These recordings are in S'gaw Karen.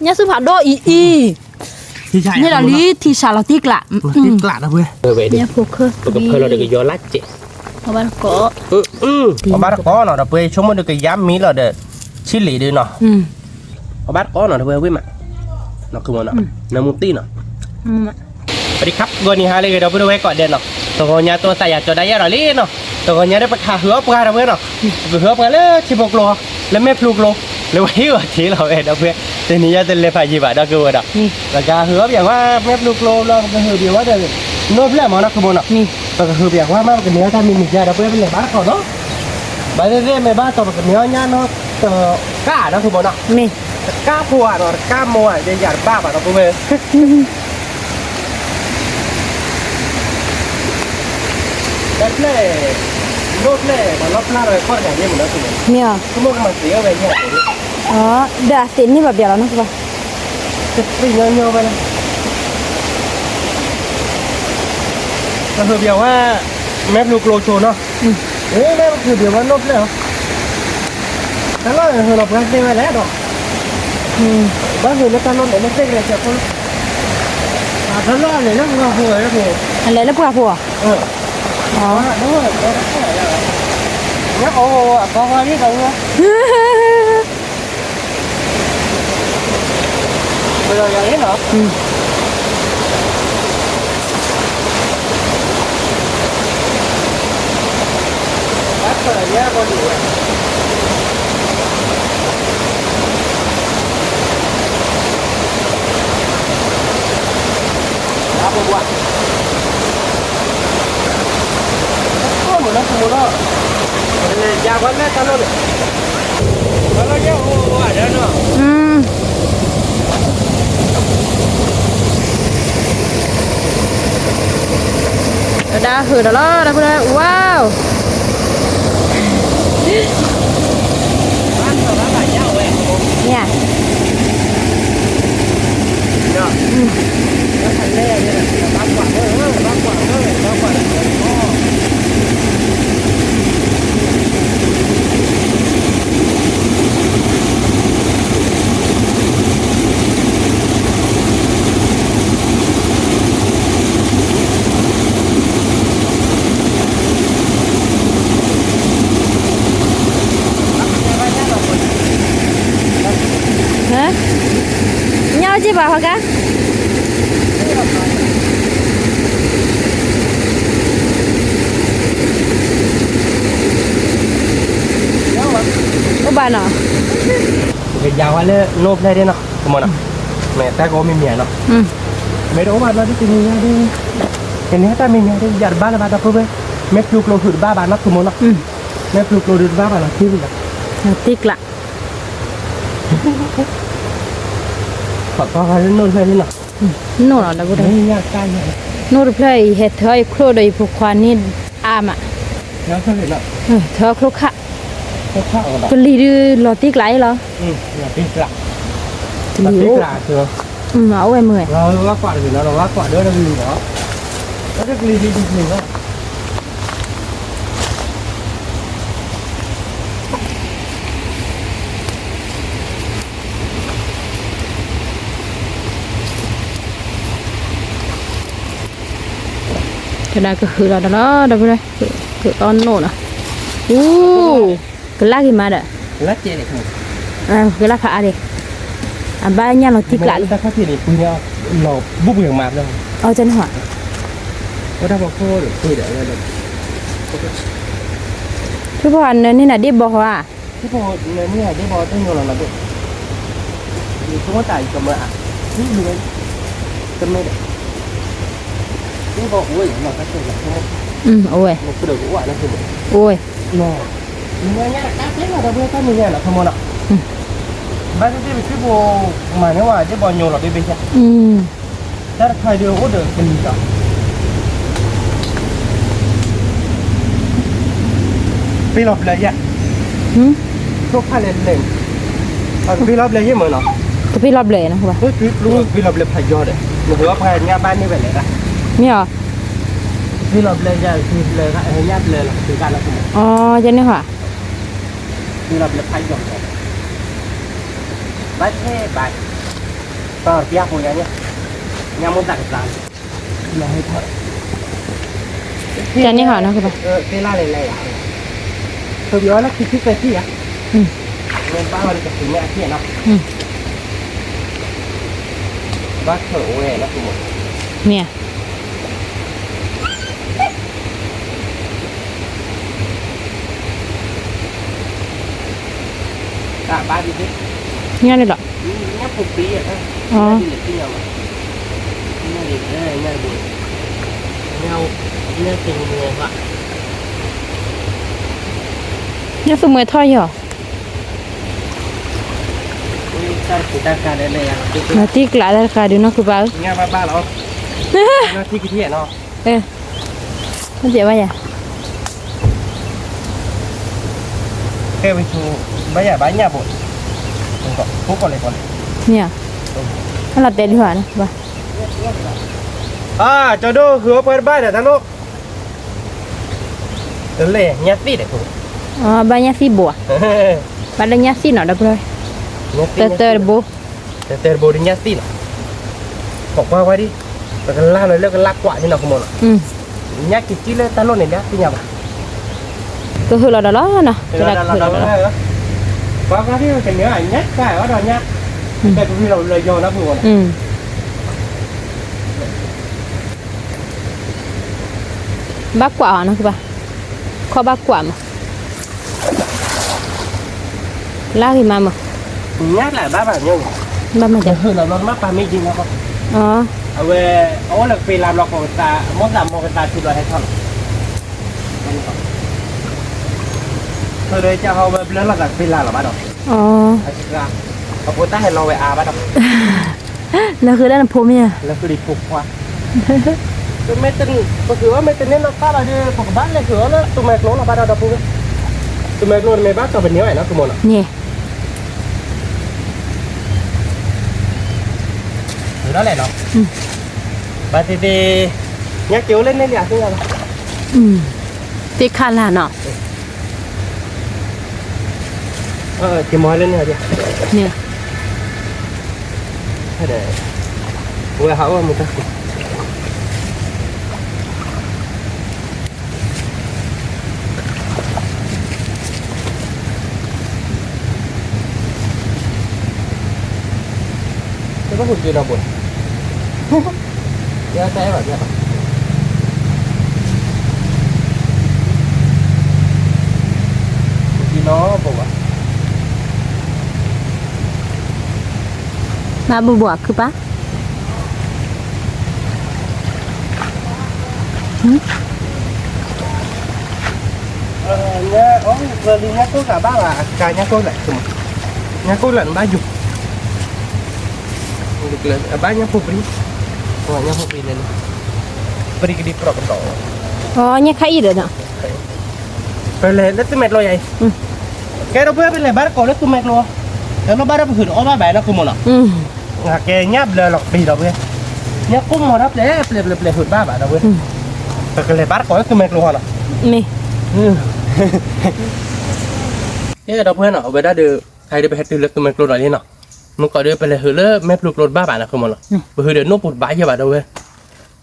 ညၣ်စုဖးဒိၣ်အံၤအံၤ, န့ၣ်ဒီးလံထံၣ်စးလီၤတံၢ်ကျး, လီၤတံၢ်ကျးဒီးဝဲ, ညၣ်ဖိခၢၣ်, ပကဖၢလီၤဒီးကယီၤလၢ်စဲး, အဘၣ်တကိး, အဘၣ်တကိးနီၤ ဒီးပှဲၤဆိကမိၣ်ဒီးကယါမံလီၤဒီး, ဆံလံဒုနီၤ, အဘၣ်တကိးနီၤ ဒီးပှဲၤဝ့ၢ်မး, နီၤ နမူတံၢ်နီၤ ပဒံခပ် ဂီၤနံၤဟါလၢအဂ့ၤ ဒီပုၢ်ဝဲၢ်ကိးဂၤဒဲးနီၤ, တဂီၤညါတိသးယၤကၠီဒၣ်ယဲဒီးလံနီၤ, တဂီၤညါဒီးပကဟးဃုအီၣ်ပှၤဒီပုၢ်ဝဲၢ်နီၤ, ပကဟးဃုအီၣ်ပှၤလၢထံဖိကျိ, လၢမဲၣ်ဖျူကျိ, လၢဝဲဟ့ၣ်ဂီၤထံလီၤဝဲဒီပုၢ်ဝဲၢ်, တနံၤညါတလဲၤဖးယံၤဘၣ်ဒီပုၢ်ဝဲၢ်ဒီး, ပကဟးဃုအီၣ်ပှၤဝဲမဲၣ်ဖျူကျိလီၤ ပကဟးဃုပှၤဝဲဒီး, နီၣ်ဖျဲၣ်မးနီၤ ခမီနီၤ, ပကဟးဃုပှၤဝဲမး ပကန့ၢ်အီၣ်တၢ်မံၤမံၤယါဒီပုၢ်ဝဲၢ် ပလဲၤဘၣ်တခီနီၤ, ဘၣ်သ့ၣ်သ့ၣ်မ့ၢ်ဘၣ်တီၤ ပကန့ၢ်အီၣ်ညါနီၤ, တကးနီၤ ခမီနီၤ, တကးဖိဧါနီၤ တကးမိၢ်ဧါ ယယၤတဘၣ်ဘၣ်ဒီပုၢ်ဝဲၢ် တဖျဲၣ်, နီၣ်ဖျဲၣ်, ပှၤလီၣ်ဖျါထီၣ်ဝဲခီၣ်တဂၤန့ၣ်မ့ၢ်နီၤ, မ့ၢ်အီၤ, ကမီကမၤသ့အီၣ်ဝဲန့ၣ်, ဒီးအသ့ၣ်န့ၢ်ဘၣ်ပျၢ်လီၤနီၤ, တသ့ၣ်ညီညီဝဲလၢ, ပဟးဃုပှၤဝဲ, မဲၣ်ဖျူကျိဆိနီၤ, မ့ၢ်ပဟးဃုပှၤဝဲနီၣ်ဖျဲၣ်လီၤ တၢ်လီၢ်န့ၣ် ဟးလီၤပှၤသ့ဝဲလဲၣ်ဒီး, ဘၣ်ဟးလၢတၢ်လီၢ်န့ၣ် လၢသ့ၣ်ကလဲၤဆဲးဖိလၢ, တၢ်လီၢ်န့ၣ် လၢပှၤဖိဝဲလၢဖိ, အလဲၤလၢပှၤဖိ, လၢအပှၤဖိန့ၣ်ဒီး, ပယီၤယၤန့ၣ်နီၤ တဒါဟုၣ်ဒီးလီၤ ဒီပုၢ်ဝဲၢ် ဝါ, ညၣ်အိၣ်က့ၢ်ပှၤဟီကါ, အိၣ်ဘၣ်နီၤ, ပကယၤဝဲလၢနီၣ်ဖျဲၣ်ဒၣ်နီၤ ခမီနီၤ, မ့ၢ်တၢ်ကအိၣ်မံၤမံၤနီၤ, မ့ၢ်တအိၣ်ဘၣ်နီၤ ဒ်တနံၤညါဒ်, ကန့ၢ်တၢ်မံၤမံၤဒ် ယၤတဘၣ်လၢၤဘၣ်ဒီပုၢ်ဝဲၢ်, မဲၣ်ဖျူကျိဟုၣ်တဘၣ်ဘၣ်နီၤ ခမီနီၤ, မဲၣ်ဖျူကျိဒုးတဘၣ်ဘၣ်နီၤ ထံဝံၤလီၤ, တံၢ်ကျး ခီၣ်တီၢ်ဖဲလၢနီၣ်တဖျၢၣ်လံနီၤ, နီၣ်လီၤဒီပုၢ်ဝဲၢ်, နီၣ်တဖျၢၣ်အံၤ ဟဲထၢအံၤချိၣ်ဒီးယဖိခွါန့ၣ်အါမး, ထၢချိၣ်ခါ, ကလံၤဒုးလီၤတံၢ်ကျးအံၤလီၤ, ကလံၤ, အအိၣ်ဝဲမုၢ်, တဒါကဟုၣ်လီၤဒီးလီၤ ဒီပုၢ်ဝဲၢ်, ကတီၢ်နိၣ်လီၤ, အူ, ကလၢ်က့ၤမးဒီး, ကလၢ်ဖးအါဒံး, အဘၣ်ညၣ်လီၤတံၢ်ကျးလံ, အီၤကန့ၣ်ဟီ, ဖုဖီနၢန့ၢ်နၤဒ့ၣ်ဘီဟီဧါ, ဖုဖီနၢန့ၢ်နၤဒ့ၣ်ဘီတညီလီၤနီၤဒ့ၣ်, ယဆိကမိၣ်တၢ်အံၤကမၢအါ, တမ့ၢ်ဒီး, ဒ့ၣ်ဘီအိၣ်ဝဲ, အိၣ်ဝဲ, အိၣ်ဝဲ, နညါတၢ်သ့လီၤဒီပုၢ်ဝဲၢ် တၢ်မံၤညါနီၤ ခမီနီၤ, ဘၣ်သ့ၣ်သ့ၣ်ပထံဖိ, မၤန့ၢ်ဝဲဒ့ၣ်ဘီညိလီၤဘ့ၣ်ဘ့ၣ်ယါ, တၢ်တခါအံၤဒုးအိၣ်ဒီးကလံၤဒီး ပ့ၢ်လီၤဘျၢယဲၢ်, ကျိဖးလဲၣ်လဲၣ်, ပကပ့ၢ်လီၤဘျၢယဲၢ်မၢ်နီၤ, ကပ့ၢ်လီၤဘျၢနီၤ, ပ့ၢ်လီၤဘျၢဖးယီၤဒီး, နကဝဲပှၤညါဘၣ်န့ၢ်ဝဲလဲၣ်ဒၣ်, မ့ၢ်အီၤ, ပ့ၢ်လီၤဘျၢယဲၢ် ပ့ၢ်ဘျၢညါဘျၢလီၤ, အီၤ ယန့ၣ်ဟီ, ပ့ၢ်လီၤဘျၢဖးယီၤဒီး, ဘၣ်သ့ၣ်ဘၣ် ပျၢ်ဖိယါန့ၣ်, ညါမိၢ်သးကသါ, တၢ်န့ၣ်ဟီနီၤကဘၣ်, သ့လၢလဲၤလဲၤယါ, ပယီၤလၢခံထံၣ်သၢထံၣ်ဧါ, မ့ၢ်ဘၣ်ဝဲဒီးကသ့ၣ်ညါအထံၣ်နီၤ, ဘၣ်ထၢၣ်ဝဲလၢပမ့ၢ် မ့ၢ်ဧါ တၢ်ဘၣ်ဒ်, ညါန့ၣ်လီၤ, ညါပူၤပံၤဧါ, အီ, ညါသူမှဲထီၣ်ယီၤ, တၢ်တကျးတၢ်တခါဒုးနီၢ်ခုဘၣ်ဧၢ, ဘၣ်ယၤ, ဘၣ်ယၤဘၣ်ညၣ်ဘိ, မ့ၢ်, အလီၤတဲာ်လံဟီ, ကၠီဒိၣ်ဃုာ်အီၣ်ပှဲၤတဘၣ်ဒီးတၢ်လိၣ်, တလဲၣ်ညၣ်သ့ၣ်ဒီး, ဘၣ်ညၣ်သ့ၣ်ဘိဧါ, ဘၣ်လၢညၣ်သ့ၣ်နီၤဒီပုၢ်ဝဲၢ်, တၢ်တၢ်တဘိ တၢ်တၢ်တဘိဒီးညၣ်သ့ၣ်နီၤ, ခိးကွၢ်ဝဲဒ်, ပကလၢ်လီၤလၢကလၢ်ကွၢ်န့ၣ်နီၤ ကမိၢ်နီၤ, ညၣ်က့ၤကံလၢတၢ်လိၣ်န့ၣ်လၢသ့ၣ်ညါဘၣ်, ကဟုၣ်လီၤဒီးလီၤနီၤ, ကွၢ်ကွၢ်ဒ်ကန့ၢ်ညၣ်ကၢ်အီၤဒီးညၣ်, တၢ်ကရံၣ်လီၤလၢယီၤနီၤ ကမိၢ်နီၤ ဘၣ်ကွၢ်အီၤနီၤကဘၣ်, ခီၣ်ဘၣ်ကွၢ်မး, လၢဂ့ၤမးမး, ညၣ်လၢဘၣ်ဘၣ်ညိ, ဘၣ်မး, မ့ၢ်ပာ်မ့ၢ်ယံၤနီၤ, အဝဲ, အအိၣ်လၢကပ့ၤလၢဘျီကီးကသး မိၣ်သးမိၢ်ကသးထံဘျီဟဲထီၣ်လီၤ, ဒီးကဟီဝဲဘျၢလီၤသးကပ့ၤလၢလီၤဘၣ်ဒီး, အဃိတၢ်ဟဲလီၤဝဲအါဘၣ်ဒီး နဃုဒၣ်နဖိမ့ၢ်ဧါ, လၢဃုဒၣ်ဖိခွါ, ပမ့ၢ်တ, ပဃုအီၣ်မ့ၢ်တန့ၢ်နီၢ်သၣ်လီၤဒီး ပကဘၣ်လဲၤဃုအီၣ်လၢသူမဲာ်ကျိလီၤဘၣ်ဒီး ဒီပုၢ်ဝဲၢ်, သူမဲာ်ကျိန့ၣ်မ့ၢ်ဘၣ်တီၤပန့ၢ်ဝဲနီၤ ကမိၢ်နီၤ, န့ၣ် ဒ်လဲၣ်နီၤ, ဘၣ်သ့ၣ်သ့ၣ်, ညၣ်က့ၤအိၣ်လၢန့ၣ်လံအသ့ၣ်ညါလီၤ, သ့ၣ်ခါလၢ်နီၤ ကမၤလၢန့ၣ်, ဝဲဟးအိၣ်မူတၢ်, တဘၣ်ဟူးက့ၤဒီးဘိး, ယတၢ်အဲၣ်ဘၣ်ဘၣ်, ဟူးက့ၤလီၤဘိးဘၣ်, ဘၣ်ဘိးဘိးခုပၢ် ညါကိၣ်လၢ်, ညါကိၣ်လၢ်, ဘၣ်ယိၤ, ဘၣ်ညၣ်ဖိပြံ, ညၣ်ဖိပြံန့ၣ်, ပြံကဒံပြံကဒီး, ညၣ်ခါအံၤဒီး, ပလဲၤလၢသူမဲာ်ကျိယၤအံၤ, ကဲဒီပုၢ်ဝဲၢ် ပလဲၤဘါသကိးလၢသူမဲာ်ကျိ, တလိၣ်ဘၣ်ဒီးပဟုးဒီးအီၣ်ဘၣ်ဘၣ်နီၤ ကမိၢ်နီၤ, ကဲညၣ်ဘျၢလီၤကပံာ်ဒီပုၢ်ဝဲၢ်, ညၣ်ကိၣ်မီၤဒီးပျဲၢ်ပျဲၢ်ပျဲၢ်ပျဲၢ်ဟုးဘၣ်ဘၣ်ဒီပုၢ်ဝဲၢ်, ပကလဲၤဘါသကိးလၢသူမဲာ်ကျိဟီနီၤ, မ့ၢ် ကဲဒီပုၢ်ဝဲၢ်နီၤ အဝဲဒၣ်ဒီး, ခဲအံၤဒီးပဟဲတုၤလၢသူမဲာ်ကျိဒီးလံနီၤ, မုၢ်ကီးဒီးပလဲၤဟုးလၢမဲာ်ပျုၤကျိတဘၣ်ဘၣ်နီၤ ကမိၢ်နီၤ, ပဟုးဒီးနိၣ်ပူၤတဘၣ်ယဲၢ်ဘၣ်ဒီပုၢ်ဝဲၢ်,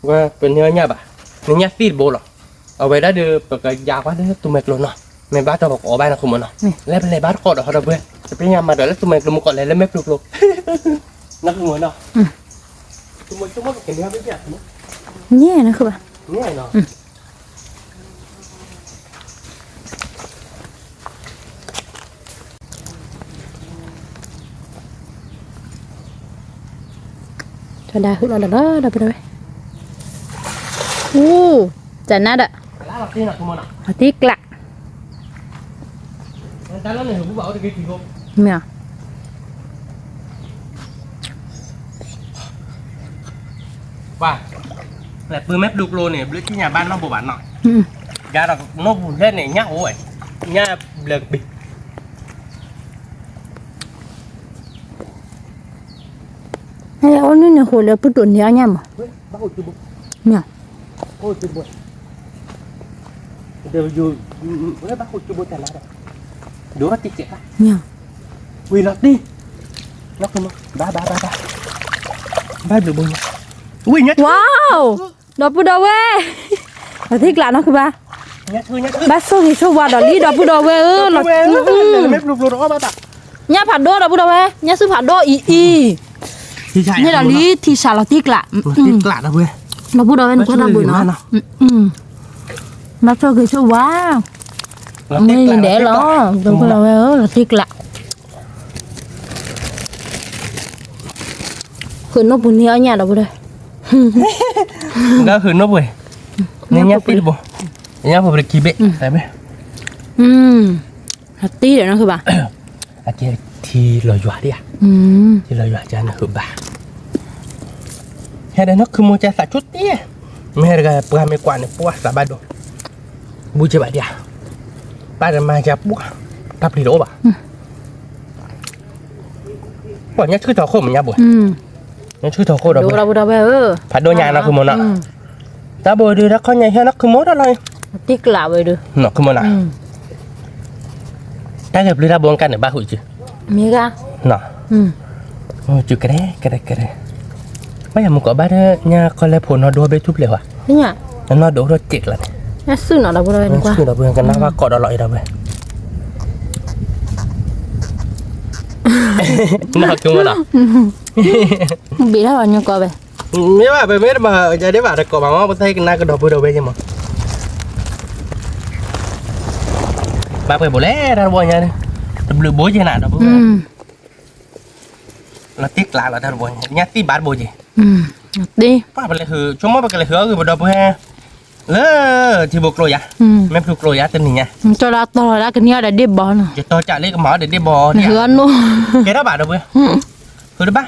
ဝဲပန့ၢ်အီၣ်ညၣ်ဘၣ်, နညၣ်သ့ၣ်တဘိလီၤ, အဝဲဒၣ်ဒီးပကယါကွၢ်လၢသူမဲာ်ကျိနီၤ, မ့ၢ်ဘၣ်တီၤပကအီၣ်ဘၣ်နီၤ ကမိၢ်နီၤ, လဲၤပလဲၤဘါသကိးဒီးဟီဒီပုၢ်ဝဲၢ်, တပ့ၤညါမၤဒီးလၢသူမဲာ်ကျိ မုၢ်ကီးလဲၤလၢမဲာ်ပျုၤကျိ, နီၤကမိၢ်နီၤ, ညဲနီၤ ထီဒါဟုးလီၤဒီးလီၤဒီပုၢ်ဝဲၢ်, အူ, တနါဒီး, အတံကျး, မ့ၢ်, ပှၤ, လဲၤပၢၤမဲာ်ပျုၤကျိန့ၣ် ဘျုးကံၣ်ညါဘၣ်နီၢ်ဘိးဘၣ်နီၤ, ယါဒီးနိၣ်ပူၤလဲၣ်န့ၣ် ညၣ်အိၣ်ဝဲ, ညၣ်ဘျၢကပံာ် အိၣ်နုၢ်န့ၣ်ဃိလၢပုၢ်တိာ်န့ၢ်အီၣ်ညၣ်မး, မ့ၢ်, မ့ၢ်, ဝံၤလီၤတံၢ်, ဘၣ်ဘၣ်ဘၣ်ဘၣ်, ဘၣ်ဘၣ်ဘၣ်, ဘၣ်ဘျုးဘိညါ, ဝဲ, ဒီပုၢ်ဒီဝဲၢ်, လီၤတံၢ်ကျးနီၢ်ခုဘၣ်, ဘၣ်ဆိၣ်ဂ့ၤဆိၣ်ဝါဒီးလံ ဒီပုၢ်ဒီဝဲၢ်ဧၢ, ညၣ်ဖးဒိၣ် ဒီပုၢ်ဒီဝဲၢ်, ညၣ်စုဖးဒိၣ်အံၤအံၤ, န့ၣ်ဒီးလံထံဆးလီၤတံၢ်ကျး, ဒီပုၢ်ဒီဝဲၢ် နကွၢ်တၢ်ဘျုးနီၤ, ဘၣ်ဆိၣ်ဂ့ၤဆိၣ်ဝါ, အမ့ၢ်ဒဲးလီၤ, ဒီပုၢ်ဒီဝဲၢ်ဧၢ လီၤတံၢ်ကျး ဃုာ်နိၣ်ပူၤန့ၢ်အီၣ်ညၣ်ဒီပုၢ်ဒီဝဲၢ်, ဃုာ်နိၣ်ပူၤ, နညၣ်သံတဘိ, ညၣ်ဖိပတခံဘ့ၣ်, တၢ်ဘ့ၣ်, အတံၢ်ဒီးနီၢ်ခုဘၣ်, အကဲထံလီၤယွၤဒၣ်ဧါ, ထံလီၤယွၤကနဃုာ်ဘၣ်, ဟဲဒီးနီၢ်ခုမိၢ်ကသးဆူၣ်တ့ၢ်, မ့ၢ်ဟဲတဂၤပှၤမ့ၢ်ကွၢ်န့ၣ် ပှၤသးဘၣ်ဒိ, ဘူးက့ဘၣ်ဒၣ်ဧါ, ပၢ်ဒီးမါကပှၢ်, တၢ်ပျံၤတအိၣ်ဘၣ် ပှၤညါဆှုထီၣ်ခိၣ်မ့ၢ်ညါဘိ, ညါဆှုထီၣ်ခိၣ်ဒီး, ဖးဒိၣ်ညါနီၢ်ခုမိၢ်နီၤ, တၢ်ဘိဒုးတၢ်ခီညါဟဲနီၢ်ခုမိၢ်တၢ်လီၤ, တံၢ်ကျးဝဲဒုး, နီၢ်ခုမိၢ်နီၤ, တၢ်ဂဲၤပျုၢ်တၢ်ဘိကါန့ၣ်ဘၣ်ဃုာ်စု, မ့ၢ်ဂါ, စုကရဲကရဲကရဲ, ဘၣ်ယၤမူကီးဘၣ်ဒီး ညါခီလဲၣ်ဖိနီၢ်ဒိဘ့ၣ်ထူၣ်ဖျဲးဝဲ, နီၢ်ဒိၣ်ထီၣ်စ့ၢ်ကျါန့ၣ်, စုနီၤဒီပုၢ်ဒီဝဲၢ်နကွၢ်, စုဒီပုၢ်ကနၣ်ဘၣ်ကိးဒီးလီၤအံၤဒီပုၢ် နီၢ်ခုမိၢ်နီၤ, ဘ့ၣ်ထီၣ်ဘၣ်ညိကီးဝဲ, မ့ၢ်ဘၣ်ပမ့ၢ်တမၤယၤဒ်ဘၣ်တကိးဘၣ်မ့ၢ် ပသးဟ့ၣ်ကနၣ်ကဒီပုၢ်ဒီဝဲၢ်ယဲမး, ဘၣ်ပှဲၤဘိလဲၣ်တၢ်တဘိညါ, တဘျုးဘိက့ၤနၤဒီပုၢ်ဝဲၢ်, လီၤတံၢ်ကျးလီၤတၢ်တဘိညါ ညၣ်သံၣ်ဘၣ်တဘိက့ၤ, ပှၤပလဲၤဃုာ် ဆိကမိၣ်ပကလဲၤဃုာ်အီၣ်ဂ့ၤပဒီပုၢ်ဝဲၢ် လၢထံဘိကျိယါ, မ့ၢ်ဖျုးကျိယါတနံၤညါ, ကၠီလၢအတီၤလီၤဒၣ်ကန့ၢ်အီၤဒီးဒ့ၣ်ဘီနီၤ, ယတီၤကးလၢကမၤအီၤဒီးဒ့ၣ်ဘီဒၣ်, ကဲထီၣ်ဘၣ်ဒီပုၢ်ဝဲၢ်, ဃုာ်တဘၣ်,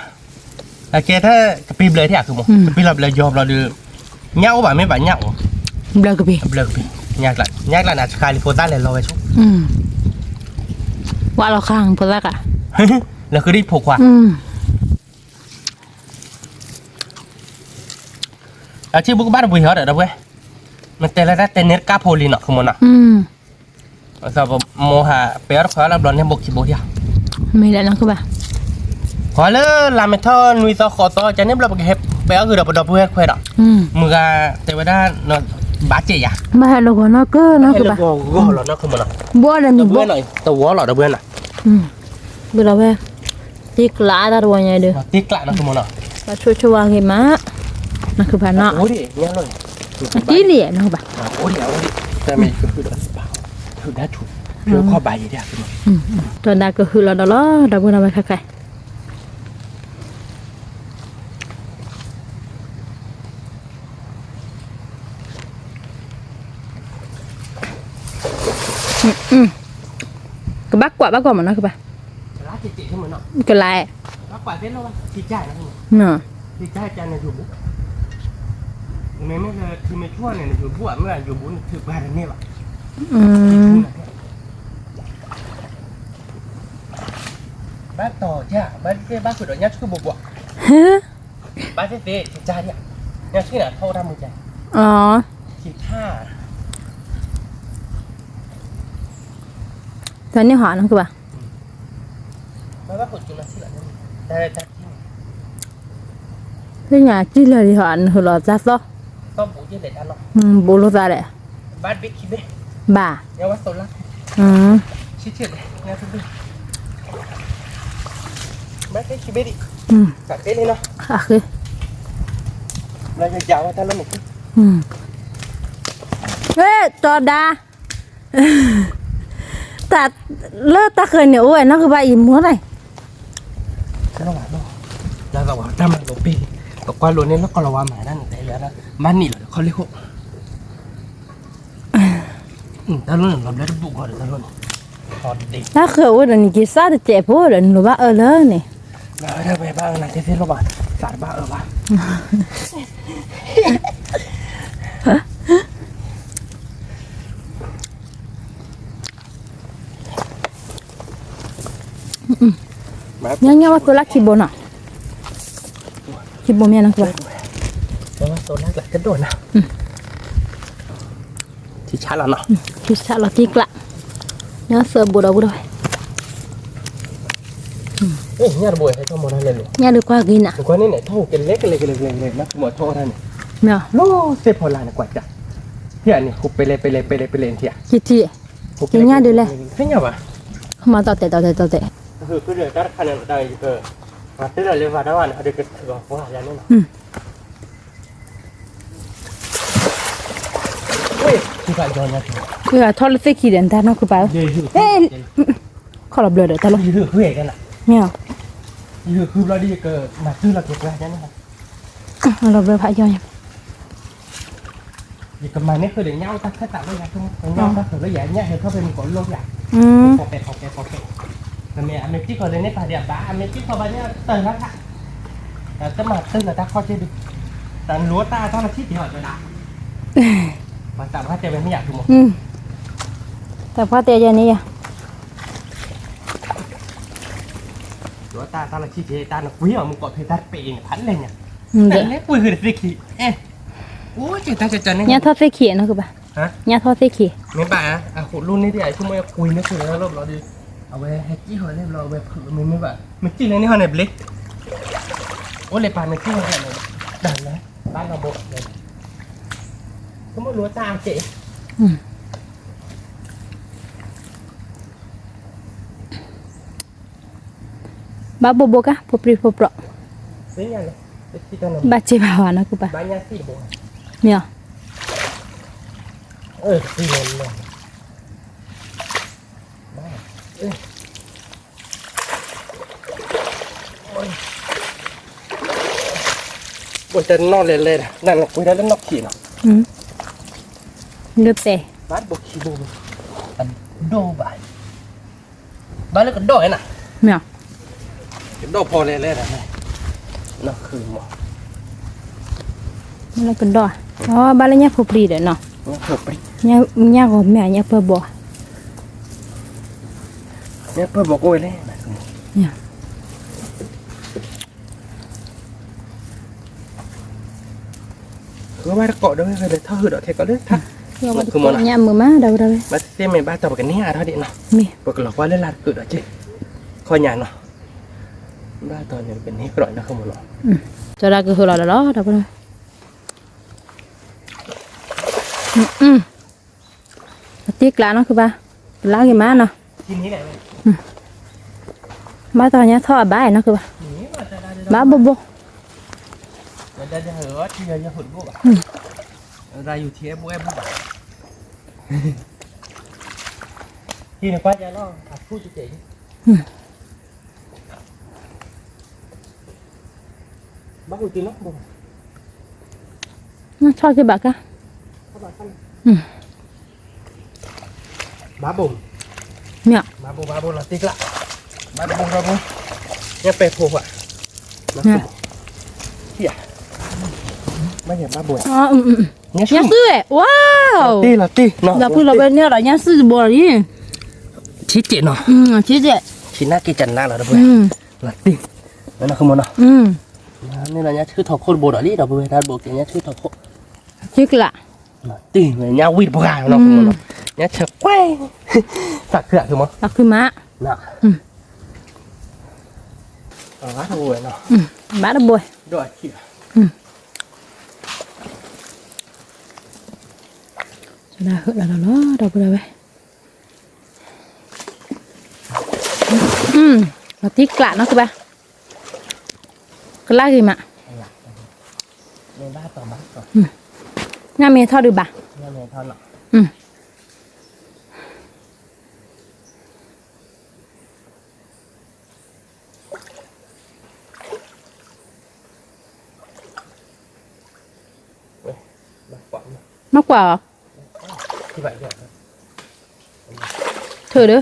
အကဲထီၣ်ကပ့ၤဘျၢထံၣ်အါခုမိၢ်, ကပ့ၤလီၤဘျၢယီၤဘျီဒီး, ညၣ်အိၣ်ဘၣ်မ့ၢ်ဘၣ်ညၣ်အိၣ်, ဘျၢကပ့ၤ, ဘျၢကပ့ၤ, ညၣ်ကျါ, ညၣ်ကျါန့ၣ် ဆှါလံဖိသၣ်လဲၤလီၤဝဲဆူ, ဝါလီၤခါဖိသၣ်ကး, လဲၤဃုာ်ဒ်ဖိခွါ အထံဘူကဘၣ်တပှ့ၤဟီဒီးဒီပုၢ်ဝဲၢ်, မ့ၢ်တဲလၢတၢ်တဲန့ၣ်တကၢ်ဖိလံနီၤ ခမနီၤ, မိၢ်ဟးပဲအီၣ်တခွဲးအီၣ်လၢဘျီန့ၣ်ဘိခံဘိဒၣ်, မ့ၢ်လၢနီၤကဘၣ်, ခီလၢလါမ့ၤထီၣ်နွံသီဃိးသီ ကန့ၣ်ဘျီပကဟဲပဲအီၣ်ဂ့ၤဒီးပဒီပုၢ်ဝဲၢ်ခွဲးဒီး, မုၢ်ဂၤတဲဝဲဒၣ်, ဘၣ်စ့ၢ်ယၤ, ဘၣ်ဟဲလၢဂီၤနီၢ်ကၢနီၤကဘၣ်, ဘီလၢနဘီ, တဝီလီၤဒီပုၢ်ဝဲၢ်နီၤ, ဘုဒီးဝဲ တံၢ်ကျးတၢ်တဝီညါဒီး, တံၢ်ကျးနီၤ ဘၣ်ဆိၣ်ဆိၣ်ဝါဂ့ၤမး, နီၤခုဖးနီၤ, တံၢ်လံနီၤဘၣ်, တၢ်မ့ၢ်ကဟုၣ်ဒီး, ကဟုၣ်ဒီး, ကဟုၣ်ဒီးကဟုၣ်လီၤဒီးလီၤ ဒီပုၢ်ဝဲၢ်ခါခါ ကဘၣ်ကွၢ်ဘၣ်ကွၢ်မးနီၤကဘၣ်, ကလါ, ဘၣ်တီၤ, ဘၣ်သ့ၣ်ဘၣ်ဃုာ်ဒီးညၣ်ဆူၣ်ဘိဘိ, ဘၣ်သ့ၣ်သ့ၣ်, ညၣ်ဆူၣ်န့ၣ်ထီၣ်ဝဲတၢ်မုၢ်ကါ, တၢ်န့ၣ်ဟီနီၤကဘၣ်, သ့ၣ်ညါစံၣ်လၢာ်ဒံးဟီ နဟုးလီၤသးသီ, ဘူးလိာ်သးဒီး, ဘၣ်, အဃ့, တီဒါ, တၢ်လၢတၢ်ဃၢၤန့ၣ်အိၣ်ဝဲနီၢ်ကဘၣ်အံၤမူနီၤ, တၢ်မၤလိပ့ၢ်, ပကွၢ်လိန့ၣ်လၢကီၢ်လီၤဝါမၤဒၣ်န့ၣ်တဲလၢ, မၤနံၣ်လီၤခီလ့ၣ်ခိၣ် တၢ်လီၢ်န့ၣ် လီၤဘျၢတဘူၣ်ဃီဒီးတၢ်လီၢ်န့ၣ်, တၢ်ဃၢၤအိၣ်ဒီးနက့ၤစၢ်တစဲးဖိဒီးနလိၣ်ဘၣ်အၢလၢန့ၣ်, ဘၣ်အၢတၢ်ဘၣ်အၢနသ့သ့လီၤဘၣ်, သးတဘၣ်အၢဘၣ် ညါညါဝဲကိးလၢခံဘိနီၤ, ခံဘိမ့ၢ်နီၤကဘၣ်, ထံဆးလီၤနီၤ, ထံဆးလီၤတံၢ်ကျး, ညါသၢဘိဒီးဝဲဒီးဝဲ အ့ၣ် ညၣ်တဘိဟဲထီၣ်မီၤတၢ်လဲၤလိၤ, ညၣ်ဒုးကွၢ်ဂ့ၤနၤ, နကွၢ်န့ၣ်န့ၣ် ထီၣ်ကလဲကလဲကလဲကလဲ နၢ်မီၤထီၣ်တၢ်န့ၣ်, မ့ၢ်လီၤသ့ၣ်ဖီလာ်န့ၣ်ကွၢ်ကၢ်, ဟ့ၣ်အန့ၣ် ဃိပလဲပလဲပလဲပလဲနထံၣ်ဧါ, က့ၤညၣ်ဒုးလဲၣ်, သ့ၣ်ညါဘၣ်, မၤတီၢ်တဲာ်တီၢ်တဲာ်တီၢ်တဲာ်, တၢ်တခါန့ၣ် တၢ်ယက, မၤတၢ်လၢလၢဝၤတၢ်ဝၤန့ၣ် ဟဲဒုးကထၢၣ်ပှၤယၤန့ၣ်လီၤ. ထီၣ်လၢသ့ၣ်ခံဒီး နတၢ်နီၢ်ခုပၢ်ဧၢ, ခီၣ်လီၤဘျၢဒီးတၢ်လီၤ, မ့ၢ်, လီၤဘျၢဖးယီၤညါ, ယကမၤန့ၢ်ဃုာ်ဒီး ညၣ်အိၣ်တၢ်ခၢၣ်သးလၢယၤ, ညၣ်အိၣ်တၢ်ခၢၣ်သးလၢယၤ ညၣ်ဟဲထီၣ်ဖဲမုၢ်ကီးလိၣ်ယၤ, ဖီပဲဖီပဲဖီပဲ, တမ့ၢ်အမ့ၢ်စံၣ်ဃီၤလၢန့ၣ်ပာ်ဒံးအဘၣ်, အမ့ၢ်စံၣ်ဃီၤဘၣ်န့ၣ်တၢ်တၢ်လၢ်ခါ, တမၤတၢ်လၢတၢ်ခီၣ်က့ဒုး, တၢ်လိၤတၢ်တၢ်လၢထံၣ်က့ၤအီၤတဒၣ်, ပှၤသးပှၢ်တဲဝဲမ့ၢ်ယၤဖိမး, သးပှၢ်တဲယၤန့ၣ်ယၤ တၢ်တၢ်လၢခံက့ၤတၢ်နကွံအီၤမူကီၢ်ဖဲတၢ်တပဲာ်အံၤန့ၣ် ဖးလဲၣ်ညါ, လဲၤကွံဃုာ်တသ့ၣ်ခံ, အဲ, အိၣ်က့ၤတၢ်ကၢ်ကၢ်န့ၣ်, ညၣ်ထီၣ်သ့ၣ်ခံနီၢ်ကဘၣ်, ညၣ်ထီၣ်သ့ၣ်ခံ, မ့ၢ်ဘၣ်, အဃိလိၣ်န့ၣ်ဒ်အံၤ ဆိကမိၣ်ကွံန့ၢ်ဃုာ်လၢလီၢ်ဘျီဒီး, အဝဲဟဲကံၣ်ဃီၤလၢဘျီ အဝဲဖုးမ့ၢ်မ့ၢ်ဘၣ်, မ့ၢ်ကံၣ်လၢန့ၣ်ဟီန့ၣ်ဘျ့, အိၣ်လၢပၢ်မ့ၢ်ကံၣ်ဃီၤလၢန့ၣ်, တၢ်လၢ, ဘၣ်လီၤဘိ, ဆိကမိၣ်လိၣ်တၢ်က့ၤ ဘၣ်ဘိဘိကါ ဖိပြံဖိပြီး, ဘၣ်စ့ဘၣ်ဝဲနီၢ်ကဘၣ်, မ့ၢ်, ဘၣ်တနီၣ်လဲၤလဲၤ, နကွံာ်တၢ်လၢနီၢ်ခံနီၤ, လၢပဲာ်, ဘၣ်ဘိခံဘိ, အဒိၣ်ဘၣ် ဘၣ်လၢကဒီးဝဲနၤ, မ့ၢ်, ကဒီးဖီလဲၣ်လဲၣ်, နီၢ်ခုမး, ဘၣ်လၢကဒီး, အဘၣ်လၢညၣ်ဖိပြံဒီးနီၤ, ညၣ်ဂီၤမ့ၢ်ညၣ်ပၢၢ်ဘီ, ညၣ်ပၢၢ်ဘီကအိၣ်ဝဲလဲၣ် ဘၣ်တကိးဒီးဝဲဒီးထီၣ်ဟုၣ်ဒီးခဲကီးလၢထါ, ညၣ်မုာ်မးဒီးဝဲဒီးဝဲ, ဘၣ်သ့ၣ်မ့ၢ်ဘၣ်တီၢ်ပကန့ၢ်အါထီၣ်ဒံးနီၤ, မ့ၢ်, ပကလီၤကွၢ်လၢလၢ်တကုာ်ဒီးက့, ခီညါနီၤ, ဘၣ်တီၢ်န့ၣ်ပကန့ၢ်ကြၢးနီၤ ခမနီၤ, ကၠီဒၣ်ကဟုၣ်လီၤဒီးလီၤဒီးဝဲ, အတ့ကျးနီၢ်ခုဘၣ်, ကလါဂ့ၤမးနီၤ, ဘၣ်တီၢ်ညါထီၣ်အဘၣ်နီၢ်ခုဘၣ်, ဘၣ်ဘိဘိ, ထီၣ်က့ၤဘၣ်ကါ, မ့ၢ်, ဘၣ်ဘိဘၣ်ဘိလီၤတ့ကျး, ဘၣ်ဘိဘၣ်ဘိ, ညၣ်ပဲာ်ဖိခွါ, ဘၣ်ဘိ, ညၣ်စုၣ်ဝဲ, ဝါ, လီၤတ့လီၤတ့, လီၤဖုလီၤဝဲန့ၣ်ဒီးညၣ်စုၣ်တဘိလီၤ, ထံၣ်က့ၤနီၤ, ထံၣ်က့ၤ, ထံၣ်နၢ်က့ၤကနၣ်လီၤ တပှဲၤ, လီၤတ့, ဝဲနီၢ်ခမနီၤ, န့ၣ်ဒီးညၣ်ဆှုၣ်ထီၣ်ခိၣ်တဘိဒီးလံ ဒီပုၢ်ဝဲၢ် တၢ်တဘိကဲညၣ်ဆှုၣ်ထီၣ်ခိၣ်, ထံကျး, တ့ၢ်ညၣ်ဝံၣ်တပှၤနီၤ, ညၣ်ဆၢကွဲ, သးခုအါခုမး, သးခုမး, ဘၣ်တဘိဝဲ, ဘၣ်တဘိဝဲ, ဒၣ်ဟုၣ်လီၤလီၤလီၤ ဒီပုၢ်ဝဲၢ်, လီၤတံၢ်ကျးနီၢ်ကဘၣ်, ကလါဂ့ၤမး, ညၣ်မ့ၢ်ထီၣ်ဒုးဘၣ်, မ့ၢ်ကွၢ်အီၤ, ထုးဒီး,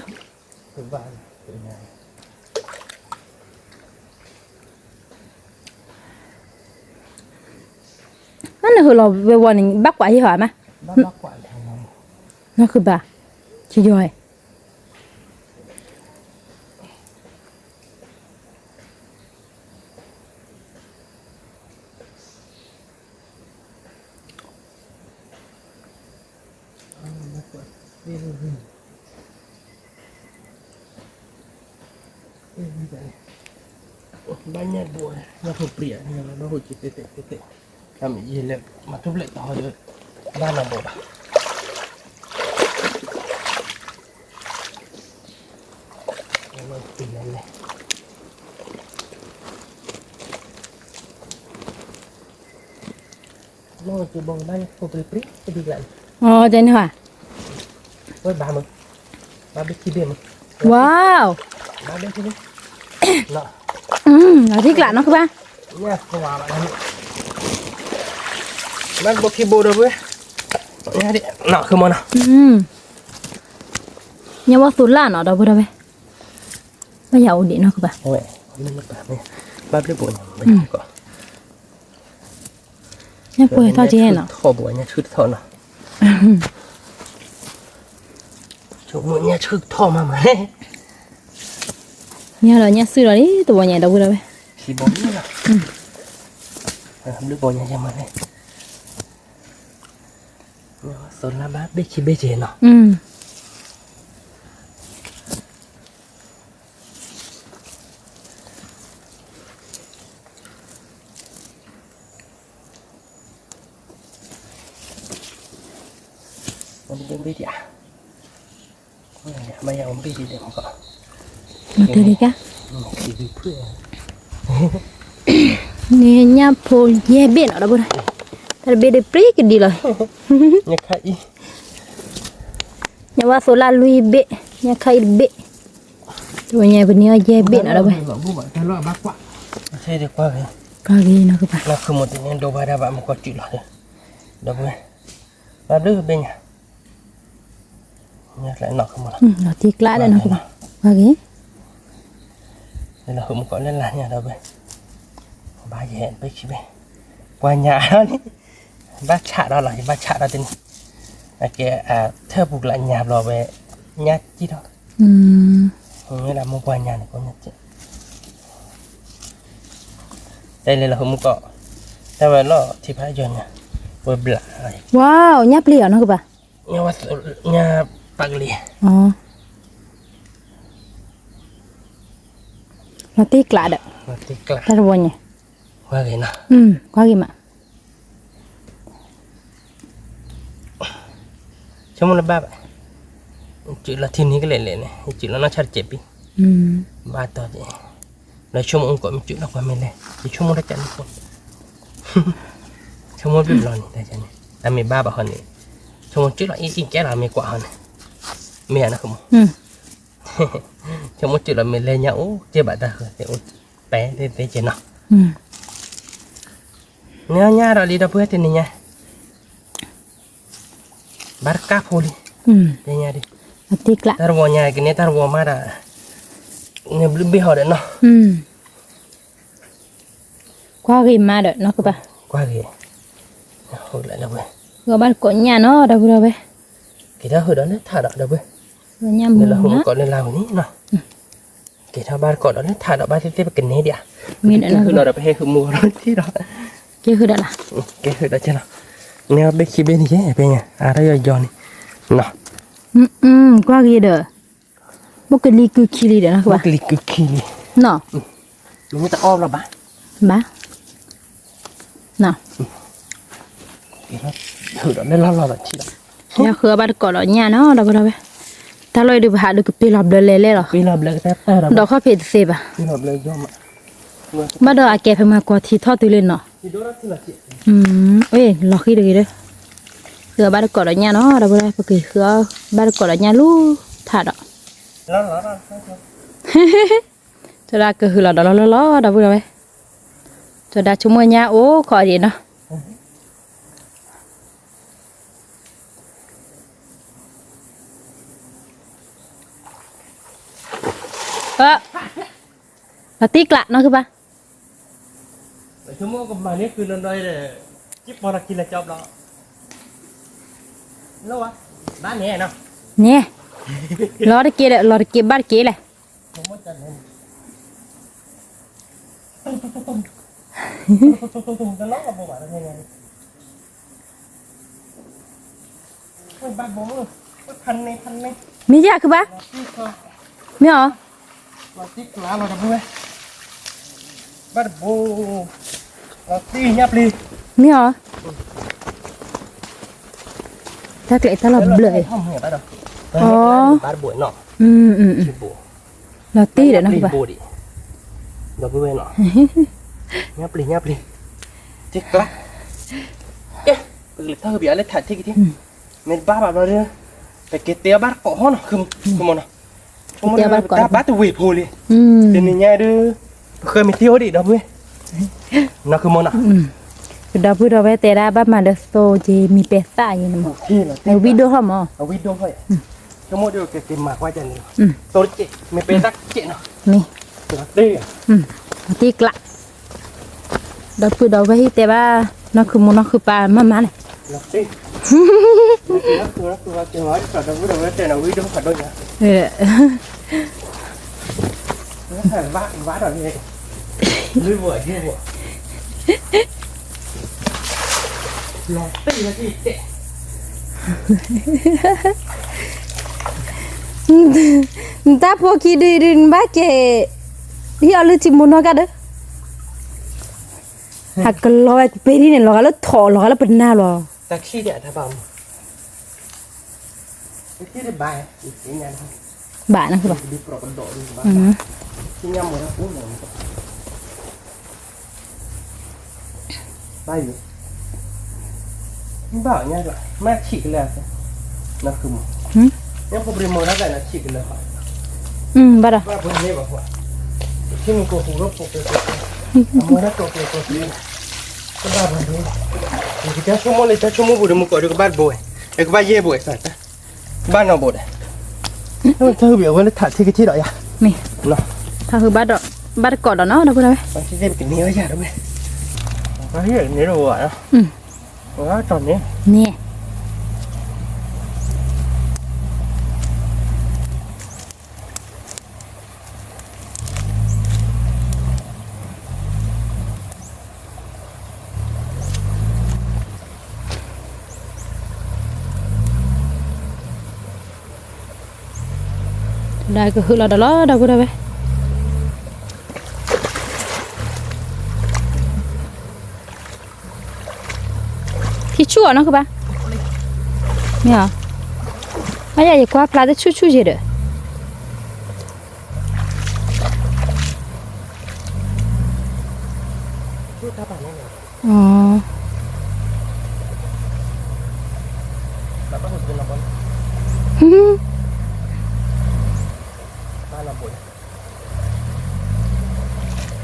နနဟၢလီၤဝဲဝီန့ၣ် ဘၣ်ကွၢ်ဟ့ၣ်ဟီမး, နီၢ်ခုဘၣ်, ယယီၤ, ဘၣ်ကွၢ်, ဘၣ်ညၣ်ဒိၣ်, ညၣ်ဖိပြံဧါ, ဘၣ်ဟိၣ်က့ၤသ့သ့သ့သ့, တၢ်မ့ၢ်ယဲလဲၣ်, မၤထူၣ်ဖျဲးတီၤဒီး ဘၣ်နီတဘိဘၣ်. အီ တန့ၢ်ဘၣ်, ဝါ, လီၤတံၢ်ကျးနီၢ်ခူဘၣ်, ဘၣ်ဘိခံဘိဒီပုၢ်ဝဲၢ်, နီၢ်ခူမနီၤ, ညၣ်ဝါသိလၢ်နီၤ ဒီပုၢ်ဝဲၢ်, ဘၣ်ယၤအိၣ်ဒံးနီၢ်ခူဘၣ်, ဘၣ်ဘျုးဘိ, ညၣ်ပှဲၤထီၣ်ကဲနီၤ, ထီၣ်ဘိညၣ်ဆူၣ်ထီၣ်နီၤ, ညၣ်ဆူၣ်ထီၣ်မးမး, ညၣ်ဒီးညၣ်စုၣ်ဒီးလံ တဝီညါဒီပုၢ်ဝဲၢ်, ဘျုးဘိညါယမးန့ၣ်, သိလၢ်ဘၣ်ဘ့ၣ်ခံဘ့ၣ်က့ၤနီၤ. မၤတ့ၢ်ကါ, န့ၣ်ညၣ်ဖိယဲၢ်ဘ့ၣ်နီၤ ဒီပုၢ်ဝဲၢ်, တၢ်တဘ့ၣ်ဒီးပြံကဒံလီၤ, ညၣ်ဝါသိလၢ်လွံၢ်ဘ့ၣ်, ညၣ်ခါအံၤတဘ့ၣ်, တဝီညါပနံၤအီၤယဲၢ်ဘ့ၣ်နီၤ ဒီပုၢ်ဝဲၢ်, ကွၢ်ဂ့ၤနီၤခူဘၣ်, ဒီပုၢ်ဝဲၢ်, ဘၣ်ဘျုးဘ့ၣ်ညါ လီၤတံၢ်ကျးဒီးနီၢ်ခူဘၣ်, ကွၢ်ဂ့ၤ, လၢဟိၣ်မူကီးလၢလၢ်ညါဒီးဝဲ, ဘၣ်ယဲၢ်ဘ့ၣ်ခံဘ့ၣ်, ပှၤညါအီၤန့ၣ်, ဘၣ်ဆးဒီးလီၤ ယဘၣ်ဆးဒီးတနံၤ, အကဲ, ထၢၣ်ပူၤကျးညါဘျီဝဲ, ညၣ်ကံၢ်ထီၣ်, မ့ၢ်ဒၣ်မိၢ်ပှၢ်ညါန့ၣ် ကိးညါကံၢ် တၢ်လဲၤလီၤဟိၣ်မူကီး, တၢ်ဝဲလီၤထံဖးယီၤညါ, ဝဲဘျး, ဝါ, ညၣ်ပျံၤအီၤနီၢ်ခူဘၣ်, ညၣ်ပာ်ကလံၤ, လီၤတံၢ်ကျးဒီး, တၢ်တဝီညါ, ကွၢ်ဂ့ၤမး ဆိကမိၣ်လၢဘၣ်ဘၣ်, ယစုးလီၤထံန့ၣ်ကလဲာ်လဲာ်န့ၣ် ယစုးလီၤနီၢ်ဆၣ်တစဲးပံ, ဘၣ်တီၤက့ၤ, လၢဆိကမိၣ်အူကီးမ့ၢ်စုးလီၤကွၢ်မ့ၢ်လဲၣ် ယဆိကမိၣ်တၢ်ကန့ၣ်ဖိ, ဆိကမိၣ်ဘျုးဘျီန့ၣ် တၢ်ကန့ၣ်, အမ့ၢ်ဘၣ်ဘၣ်ဟီန့ၣ်, ဆိကမိၣ်စုးလီၤအံၤအံၤကဲလီၤမ့ၢ်ကွၢ်ဟီန့ၣ်, မ့ၢ်ဧါနီၢ်ခူမူ, ဆိကမိၣ်စုးလီၤမ့ၢ်လဲၣ်ညါအိၣ်ကဲဘၣ်တၢ်ဃၢၤသ့ၣ်အိၣ်, ပဲသ့ၣ်သ့ၣ်ကဲနီၤ, န့ၣ်ညါဒီးလံဒီပုၢ်ဝဲၢ်တနံၤညါ ဘၣ်တကးဖိလံ, တၢ်တဝီညါကန့ၣ် တၢ်တဝီမးဒီး, န့ၣ်ဘျုးဘ့ၣ်ဟီဒီးနီၤ, ကွၢ်ဂ့ၤမးဒီးနီၢ်ခူဘၣ်, ကွၢ်ဂ့ၤ, ဟိလၢဝဲ, ဂီၤဘၣ်တကိးညၣ်နီၤ ဒီပုၢ်ဝဲၢ်, က့ၤထီၣ်ဟူးဒီးလၢထးဒီးဒီပုၢ်ဝဲၢ်, ညၣ်မူနီၤ, ကီးလၢလါဝဲန့ၣ်နီၤ က့ၤထီၣ်ဘၣ်တကိးဒီးလၢထးဒီး ဘၣ်သ့ၣ်သ့ၣ်ပကန့ၢ်ဒံးဧါ, မ့ၢ်က့ၤဃုာ်ဒီးဒီး ပဟဲဃုာ်မူဒီးထံၣ်ဒီး, က့ၤဃုာ်ဒီးလၢ, က့ၤဃုာ်ဒီးကဲလီၤ, န့ၣ်ဘ့ၣ်ခံဘ့ၣ်န့ၣ်ယဲၢ် ပညါ အါထီၣ်ယီၤယီၤန့ၣ်, ကွၢ်ဂ့ၤဒီး, ဘိၣ်ကလံၤကုခံလံဒီး, ဘိၣ်ကလံၤကုခံလံ, နီၤ, မ့ၢ်တအီၣ်ဘျီဘၣ်, ဘၣ် ယဃုာ်ဘၣ်တကိးဒီးညၣ်နီၤ ဒီပုၢ်ဝဲၢ်, တၢ်လီၢ်အံၤဒုးပဟးဒုးကပ့ၤလီၤဘျၢလဲၤလဲၣ်လီၤ, ဒီးခီၣ်ဖံးတသ့ဘၣ်, ဘၣ်ဒီးအကဲဖဲမၤကွၢ်ထံထီၣ်တုၤလံနီၤ, လီၤဃံတဂ့ၤဒီး, ဃုာ်ဘၣ်တကိးဒီးညၣ်နီၤ ဒီပုၢ်ဝဲၢ်, ပကဃုာ်ဘၣ်တကိးဒီးညၣ်လီၤထးဒီး တဲဒၣ်ကဟုၣ်လီၤဒီးလီၤလီၤလီၤ ဒီပုၢ်ဝဲၢ်, တဲဒၣ်ဆိကမိၣ်ညါအိၣ်ခိးဒံးနီၤ, လီၤတံၢ်ကျးနီၢ်ခူဘၣ်, န့ၣ်, လီၤတက့ၢ်ဒီး လီၤတက့ၢ်ဘၣ်တက့ၢ်လဲၣ် မ့ၢ်ယၤခူဘၣ်, မ့ၢ်အီၤ, လီၤတံၢ်ကျးလီၤဒီပုၢ်ဝဲၢ်, ဘၣ်တဘိ, လီၤတံၢ်ညၣ်ပျံၤ, မ့ၢ်အီၤ, တၢ်ကျဲးတၢ်လီၤဘျၢၣ်, အီၤ, ဘၣ်တဘိနီၤ, လီၤတံၢ်ဒီးနီၤ, ဘၣ်, ဒီပုၢ်ဝဲၢ်နီၤ, ညၣ်ပျံၤ ညၣ်ပျံၤ, တ့ကျါ, ကဲ, ပကလဲၤထီၣ်ကဘၣ်လၢထးထံကထံ, မ့ၢ်တဘၣ်ဘၣ်ဘျီဒီး, ပက့ၤတဲအီၤဘၣ်တကိးဟီနီၤ, ခိၣ်မီၤနီၤ, တၢ်ဘၣ်တဝ့ၤဖိလံ, တနံၤညါဒီး, ပဃၢၤမ့ၢ်တ့အိၣ်ဒံးဒီပုၢ်ဝဲၢ်, နီၤခိၣ်မီၤနီၤ, ပဒီပုၢ်ဒီဝဲၢ်တဲဒၣ်ဘၣ်မၤဒီးသိက့ၤမံၤပဲာ်သၣ်အံၤန့ၣ်မး, ဝံၣ်ဒိၣ်ထီၣ်မး, ဝံၣ်ဒိၣ်ထီၣ်, ဆိကမိၣ်ဒီးကက့ၤမၤကွၢ်ကန့ၣ်, သိတက့ၢ် မ့ၢ်ပဲာ်သၣ်တက့ၢ်နီၤ, မ့ၢ်, တ့ကျါ ဒီပုၢ်ဒီဝဲၢ်ဟံၣ်တဲဘၣ်, နီၢ်ခုမိၢ်နီၢ်ခုပၢ်မၤမၤန့ၣ်, နတၢ်ဖိခံဒုဒု နဘၣ်က့ၤ, ဟံၣ်အီၤလုၢ်ထံမိၢ်နီၢ်ကါဒီး, ဟးကလီဝဲကပ့ၤဒ်န့ၣ် လီၤဂာ်လၢထိး လီၤဂာ်လၢပနၢ်လီၤ, တၢ်ခံဒၣ်တၢ်ဘၣ်မး, ဘၣ်နၤ, ဘၣ်ယိၤ, ဘၣ်အီၤညါ, မ့ၢ်ဆံးကလၢာ်, နီၢ်ခုမိၢ်, ညၣ်ဖိပရံမိၢ်ဒၣ်ကနၤဆံးကလၢာ်, ဘၣ်ဒီး, ဘၣ်ပှၤန့ၣ်ဘၣ်, ထံမုၢ်ကိၢ်ဟူးဒီးဖိး, အမိၢ်ဒၣ်ကိးကိးကိး, ကဘၣ်ပှၤန့ၣ်, ယကတဲဆိကမိၣ်လၢတၢ်ဆိကမိၣ်ပူၤဒီးမုၢ်ကိးဒီးကဘၣ်တဘိဝဲ, ကဘၣ်ယဲၢ်ဘိဝဲ, ဘၣ်နီၢ်ဘိဒီး, တၢ်ဟုၣ်ဘၣ်အဝဲလၢထးထံကထံဒီးယၤ, မ့ၢ်, တၢ်ဟုၣ်ဘၣ်ဒီး, ဘၣ်တကိးဒီးနီၤ ဒီပုၢ်ဝဲၢ်, န့ၣ်, န့ၣ်, ဒီးကဟုးလီၤဒီးလီၤ ဒီပုၢ်ဒီဝဲၢ်, ထံဆူၣ်အီၤနီၢ်ကဘၣ်, မ့ၢ်, အယၤ ယကွၢ်ဖျါတဆူၣ်ဆူၣ်ယဲၢ်ဒီး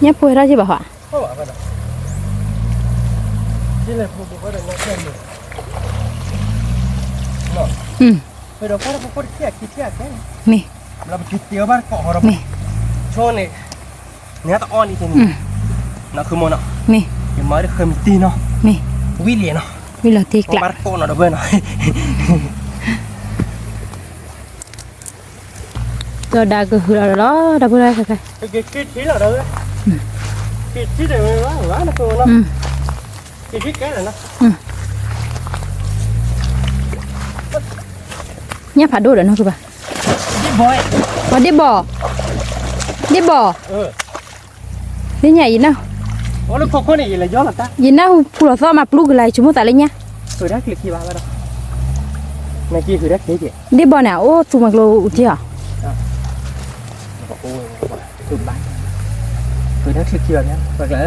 ညၣ်ဖိထီၣ်က့ၤဘၣ်ဟီ, မ့ၢ်, မ့ၢ်, န့ၣ်, နတအီၣ်လံတန့ၣ်, နခုမိၢ်နီၤ, မ့ၢ်, ယမၤတဃၢမံၤတံၢ်နီၤ, မ့ၢ်, ဝံၣ်လံနီၤ, ဝံၣ်လီၤတ့ကျး, ဘၣ်တကိးနီၤဒီပုၢ်ဝဲၢ်နီၤ, ဒီးဒါကဟုးလီၤဒီးလီၤ ဒီပုၢ်ဝဲၢ်, ညၣ်ဖးဒိၣ်ဒီးနီၢ်ကဘၣ်, ဒ့ၣ်ဘီ, ဒ့ၣ်ဘီ, ဒ့ၣ်ညါ, ယနၢ်ဟူဖူလီၤသီၣ်မးပျူကလာ် ယဆိကမိၣ်သးလၢညၣ်, ဒ့ၣ်ဘီန့ၣ် အိၣ်သူမၤကျိၤအူက့ၢ်အီၤ, လီၤပီၢ်ဆံခံ,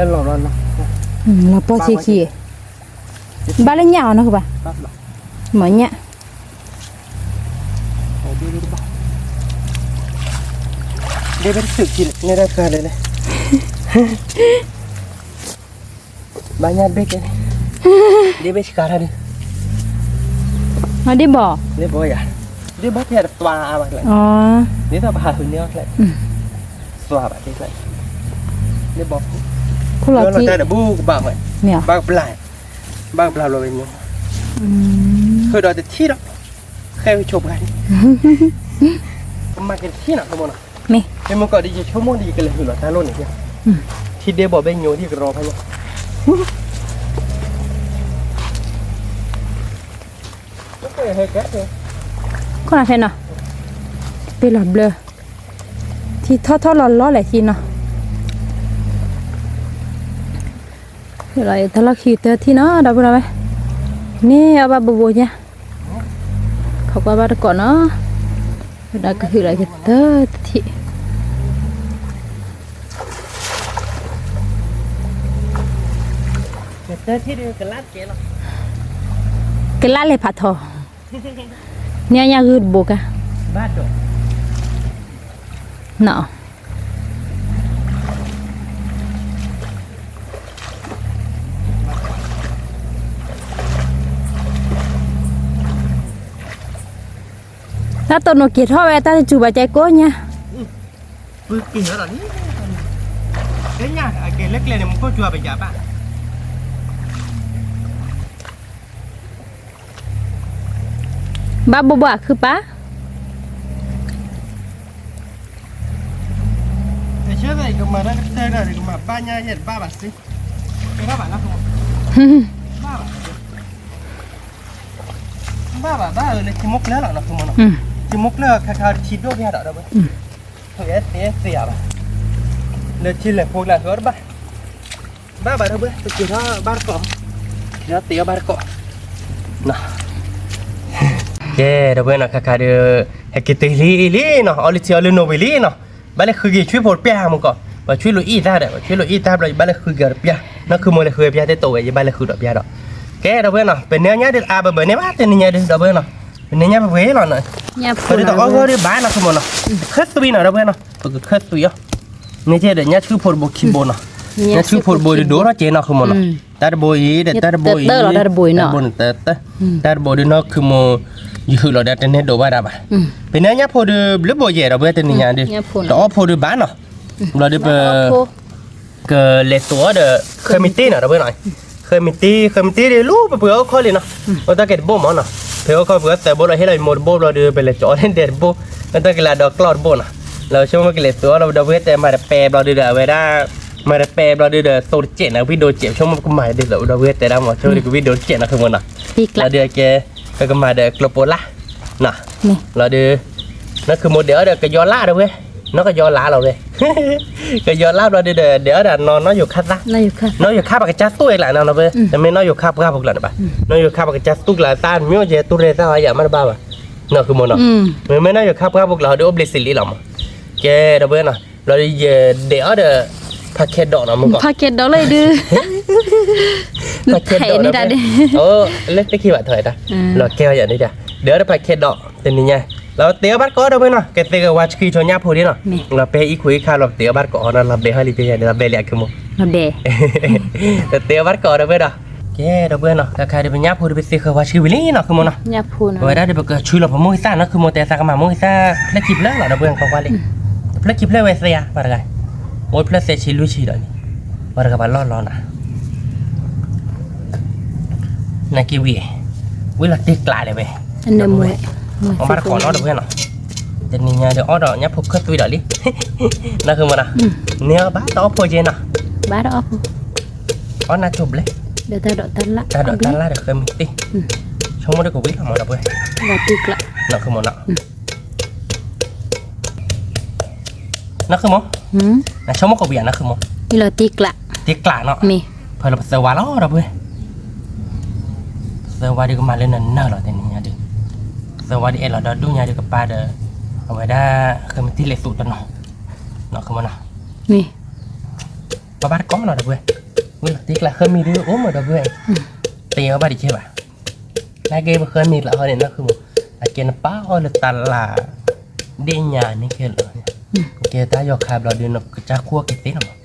ဘၣ်လၢညၣ်အီၤနီၢ်ကဘၣ်, မၤညၣ် ဒ့ဘ့တချုးခံန့ၣ်ဒၣ်ကါလဲၣ်လဲၣ်, ဘၣ်ညၣ်ဘ့ကဲ, ဒ့ဘ့ဆှါတၢ်ဒုး, ဒ့ဘီ, ဒ့ဘီယၤ, ဒ့ဘီဖဲတသွါအါဘၣ်ကျဲ, ဒ်သိးပဟးဟုးန့ၢ်အီၤကျဲ, သွါဘၣ်ကျဲ, ဒ့ဘီ, ခိၣ်လီၤတၢ်တဘူၣ်ကဘၣ်ဝဲ, ဘၣ်ကဘျါ, ဘၣ်ကဘျါဘျီဝဲညိ, ဃုာ်ဒီးတထံၣ်ဒီး ဃဲဝဲဆိပှၤန့ၣ်, ကမၤက့ၤတထံၣ်နီၤ ဆိကမိၣ်နီၤ, မ့ၢ်မ့ၢ်ကီးဒီးယဆိကမိၣ်ဒီးယကလဲၤဟုၣ်လီၤတၢ်လိၣ်န့ၣ်, ထံဒ့ဘီဘ့ညိဒ်ကရီဖးညါ, ခိၣ်နၢ်ဖဲနီၤ, ပ့ၤလီၤဘျၢ ထံထီၣ်ထီၣ်လီၤလီၤလဲၣ်ထံနီၤ, လီၤတၢ်လီၢ်ခံကတၢၢ်ထံၣ်နီၤ ဒီပုၢ်ဒီဝဲၢ်, န့ၢ်အီၣ်ဘၣ်ဘိဘိညါ, ခီကွၢ်ဘၣ်တကိးနီၤ, ဝဲဒၣ်ကဟုၣ်လီၤကတၢၢ်တထံၣ်, ကလၢ်လဲၤဖးထီ, န့ၢ်ညၣ်ဂုၢ်တဘိကါ, နီၤ တၢ်တိၢ်နီၣ်က့ၤထီၣ်ဝဲ တၢ်တစူၤဘၣ်ကဲကိးညါ, ပက့ၤလီၤလံ, ကဲညါအကဲလၢကျဲန့ၣ် မူခိၣ်စူၤဘၣ်ယၤဘၣ်, ဘၣ်ဘိဘိအခုပၢ် တဆၢကမၤတၢ်ကတၢၢ်ဒီး ကမၤဘၣ်ညါယဲၢ်တဘၣ်ဘၣ်စ့, ကဲထီၣ်ဘၣ်လၢ, ဘၣ်ဘၣ်, ဘၣ်ဘၣ်ဘၣ်လၢ ကံမိၢ်ကျၢၢ်လီၤနီၤ ခိၣ်မနီၤ, ကံမိၢ်ကျၢၢ်ခါခါထံဒိၣ်ဘၣ်ဒီး ဒီပုၢ်ဝဲၢ်, ဟဲသ့သ့ယၤဘၣ်, လၢထံလဲၤဖိကျါဃီတဘၣ်, ဘၣ်ဘၣ်ဒီပုၢ်ဝဲၢ် ပက့ၤထီၣ်ဘၣ်တကိး, က့ၤထီၣ်သ့အီၣ်ဘၣ်တကိး, ကဲ ဒီပုၢ်ဝဲၢ်နီၤ ခါခါဒီး ဟဲက့ၤတ့ၢ်လံလံနီၤ အီၣ်လၢထံအီၣ်လၢနိဝံၤလံနီၤ, ဘၣ်လဲၤဃုက့ၤဆွံဖိတပျၢ်မူကီး, ပှၤဆွံလိာ်အံၣ်တၢ်ဒီး ပှၤဆွံလိာ်အံၣ်တၢ်ဘျီ ဘၣ်လဲၤဃုက့ၤအီၤတပျၢ်, နီၢ်ခုမိၢ်လဲၤဃုပျၢ်တတိာ်ဝဲ ယဘၣ်လဲၤဃုဒီးပျၢ်ဒီး, ကဲ ဒီပုၢ်ဝဲၢ်နီၤ ပန့ၢ်ညါဒုးအါဘၣ်ဘၣ်န့ၣ်ဘၣ် တနံၤညါဒုး ဒီပုၢ်ဝဲၢ်နီၤ, ပန့ၢ်ညါပဝဲလီၤနီၤ, ပှၤဒုးတအီၣ်ဂီၢ်ဒုးဘၣ်နီၤ ခိၣ်မနီၤ, ခၢၣ်သွံနီၤ ဒီပုၢ်ဝဲၢ်နီၤ ပကခၢၣ်သွံအီၤ, န့ၣ်ကဲဒီးညၣ်ဆူၣ်ဖိတဘိခံဘိနီၤ, ညၣ်ဆူၣ်ဖိတဘိဒုးဒိၣ်ထီၣ်ကဲနီၤ ခိၣ်မနီၤ, တၢ်တဘိအံၤဒီးတၢ်တဘိအံၤ, တၢ်တဘိန့ၣ်တၢ်တၢ်, တၢ်တဘိဒုးနီၢ်ခုမိၢ်, ယဟုၣ်လီၤဒီးတန့ၢ်ဒိးဘၣ်တၢ်ဘၣ်, ပန့ၢ်ညၣ်ဖိဒုးဘျုးဘိယဲၢ် ဒီပုၢ်ဝဲၢ် တနံၤညါဒုး, တအီၣ်ဖိဒုးဘၣ်နီၤ, ဘျီဒုးပ ကလဲၤသူအီၤဒီး ဃဲမံတ့နီၤ ဒီပုၢ်ဝဲၢ်နီၤ, ဃဲမံတ့ ဃဲမံတ့ဒုးလူပပှ့ၤအီၣ်ခီလံနီၤ, အိၣ်တၢ်ကဲတဘိမးနီၤ, ပှ့ၤအီၣ်ခီပှ့ၤအီၣ်သၢဘိလီၤ ဟ့ၣ်လီၤယမိၢ်တဘိဘျီဒုး ပလဲၤကၠီအီၤန့ၣ်ဒဲးတဘိ, အိၣ်တၢ်ကလဲၤဒီးကျီၢ်တဘိနီၤ, လီၤဆိကမိၣ်ကလဲၤသူအီၤလီၤ ဒီပုၢ်ဝဲၢ်တဲမၤတပဲဘျီဒုးဒီး အဝဲဒၣ် မၤတပဲဘျီဒုးဒီး သိတစဲးနီၤ ဝံၣ်ဒိတစဲး ဆိကမိၣ်ကမၤဒ်သိး ဒီပုၢ်ဝဲၢ်တဲဒၣ်မး ဆိကမိၣ်ကဝံၣ်ဒိတစဲးနီၤ ခိၣ်မနီၤ, လီၤဒုးအကဲ ကကမၤဒီးကျိပိလၢ် လီၤဒုး နီၢ်ခုမိၢ်ဒဲးအီၤဒီးကယီလၢ်ဒီးဝဲ, နီၢ်ကယီလၢ်လီၤဝဲ, ကယီလၢ်ဘျီဒုးဒီး ဒဲးအီၤဒီးနီၢ်နီၢ်ယိၤခါသၣ်, နီၢ်ယိၤခါပှၤကစၢ်သူၣ်အကျါနီၤ ဒီပုၢ်ဝဲၢ်, တမ့ၢ်နီၢ်ယိၤခါပှၢ်ဖိကျါန့ၣ်ဘၣ်, နီၢ်ယိၤခါပှၤကစၢ်သူၣ်ကျါသၣ် မ့ၢ်အိၣ်ကဲတူၢ်ရဲၣ်သၣ်ဝါယၤမးတဘၣ်ဘၣ်, နီၢ်ခုမိၢ်နီၤ, မ့မ့ၢ်နီၢ်ယိၤခါပှၢ်ဖိကျါဟီဒုးအိၣ်ဘျ့စံးလံလီၤမး, ကဲ ဒီပုၢ်ဝဲၢ်နီၤ ဘျီဒုးယဒဲးအီၤဒီး ဖးခဲဒိးနီၤ မုၢ်ကီး ဖးခဲဒိးလၢဒုး ဖးခဲဒိး လၢတၢ်ခံဘၣ်ထီၣ်တၢ် လီၤကဲဝဲယၤန့ၣ်တၢ် ဒဲးအီၤဒီးဖးခဲဒိး တနံၤညါ လီၤတ့အီၤဘၣ်တကိး ဒီပုၢ်ဝဲၢ်နီၤ ကသ့ကဝါဆှံဆိညၣ်ဖိဒ်နီၤ လီၤပဲအံၤခွံအံၤခါလီၤတ့အီၤဘၣ်တကိးနီၤ လီၤဘဲဟီလံပယၤန့ၣ် လီၤဘဲလံအခုမိၢ် လီၤတ့အီၤဘၣ်တကိး ဒီပုၢ်ဝဲၢ်ဒီး ကဲ ဒီပုၢ်ဝဲၢ်နီၤ ခါခါဒုးပညၣ်ဖိဒုးပသ့ဃၢၤဝါဆှံဝံၤလံနီၤ ခုမိၢ်နီၤ ပဝဲဒၣ်ဒုးပကဆူလီၤပမိၢ်ဂံၢ်သၣ်နီၤ ခုမိၢ်တဲသးကမၤမိၢ်ဂံၢ်သၣ် ဖျၢၣ်ခံဖျၢၣ်လီၤ ဒီပုၢ်ဝဲၢ် ကွၢ်ကွၢ်လံ တဖျၢၣ်ခံဖျၢၣ်ဝဲသ့ဧါ ပှၤတဂၤ အိၣ်တဖျၢၣ်သဲဆံလွံၢ်ဆံဒီးန့ၣ် ပှၤတဂၤပှၤလီၢ်လီၤနၤ နာ်က့ဝံၤ ဝံၤလီၤတ့ကျးလဲၣ်ဝဲ အဘၣ်တကိးနီၤ ဒီပုၢ်ဝဲၢ်နီၤ တနံၤညါဒီးအီၣ်ဒီးညၣ်ဖိခၢၣ်သွံဒီးလံ နီၢ်ခုမိၢ်နီၤ န့ၢ်အီၤဘၣ်တအီၣ်ဖိက့နီၤ အီၣ်နၢ်တိၢ်ဘျဲၣ် တၢ်ဒိးတၢ်လၢ်ဒီးဃဲမံတ့ ဆိကမိၣ်ဒီးကဝံၤလီၤမး ဒီပုၢ်ဝဲၢ် နီၢ်ခုမိၢ်နီၤ နီၢ်ခုမိၢ် နဆိကမိၣ်ကဝံၤဧါ နီၢ်ခုမိၢ် တ့ကျးနီၤ ဖဲလၢပသၢဝါလီၤ ဒီပုၢ်ဝဲၢ် ပသၢဝါဒုးကမၤလၢနနၢၤလီၤ တနံၤညါဒုး ပသၢဝါဒုးအဲၣ်လီၤဒီဒူၣ်ညါဒုးကပၤဒီး အဝဲဒၣ်ဃဲမံတ့လဲၤသူတနီၤ နီၢ်ခုမိၢ်နီၤ ပဘၣ်တကိးနီၤ ဒီပုၢ်ဝဲၢ် ဝံၤလီၤတ့ကျးဃဲမံဒုးအိၣ်မး ဒီပုၢ်ဝဲၢ် တ့အီၤဘၣ်တကဲဘၣ် နာ်က့ပဃဲမံကျးဟီန့ၣ် နီၢ်ခုမိၢ် အကဲနပာ်အီၤလၢတၢ်လၢ် ဒ့ၣ်ညါန့ၣ်ကဲလီၤ ကဲတၢ်ယီၤခါဘျီဒုး နကစၢ်ခူၣ်က့ၤသ့လီၤမး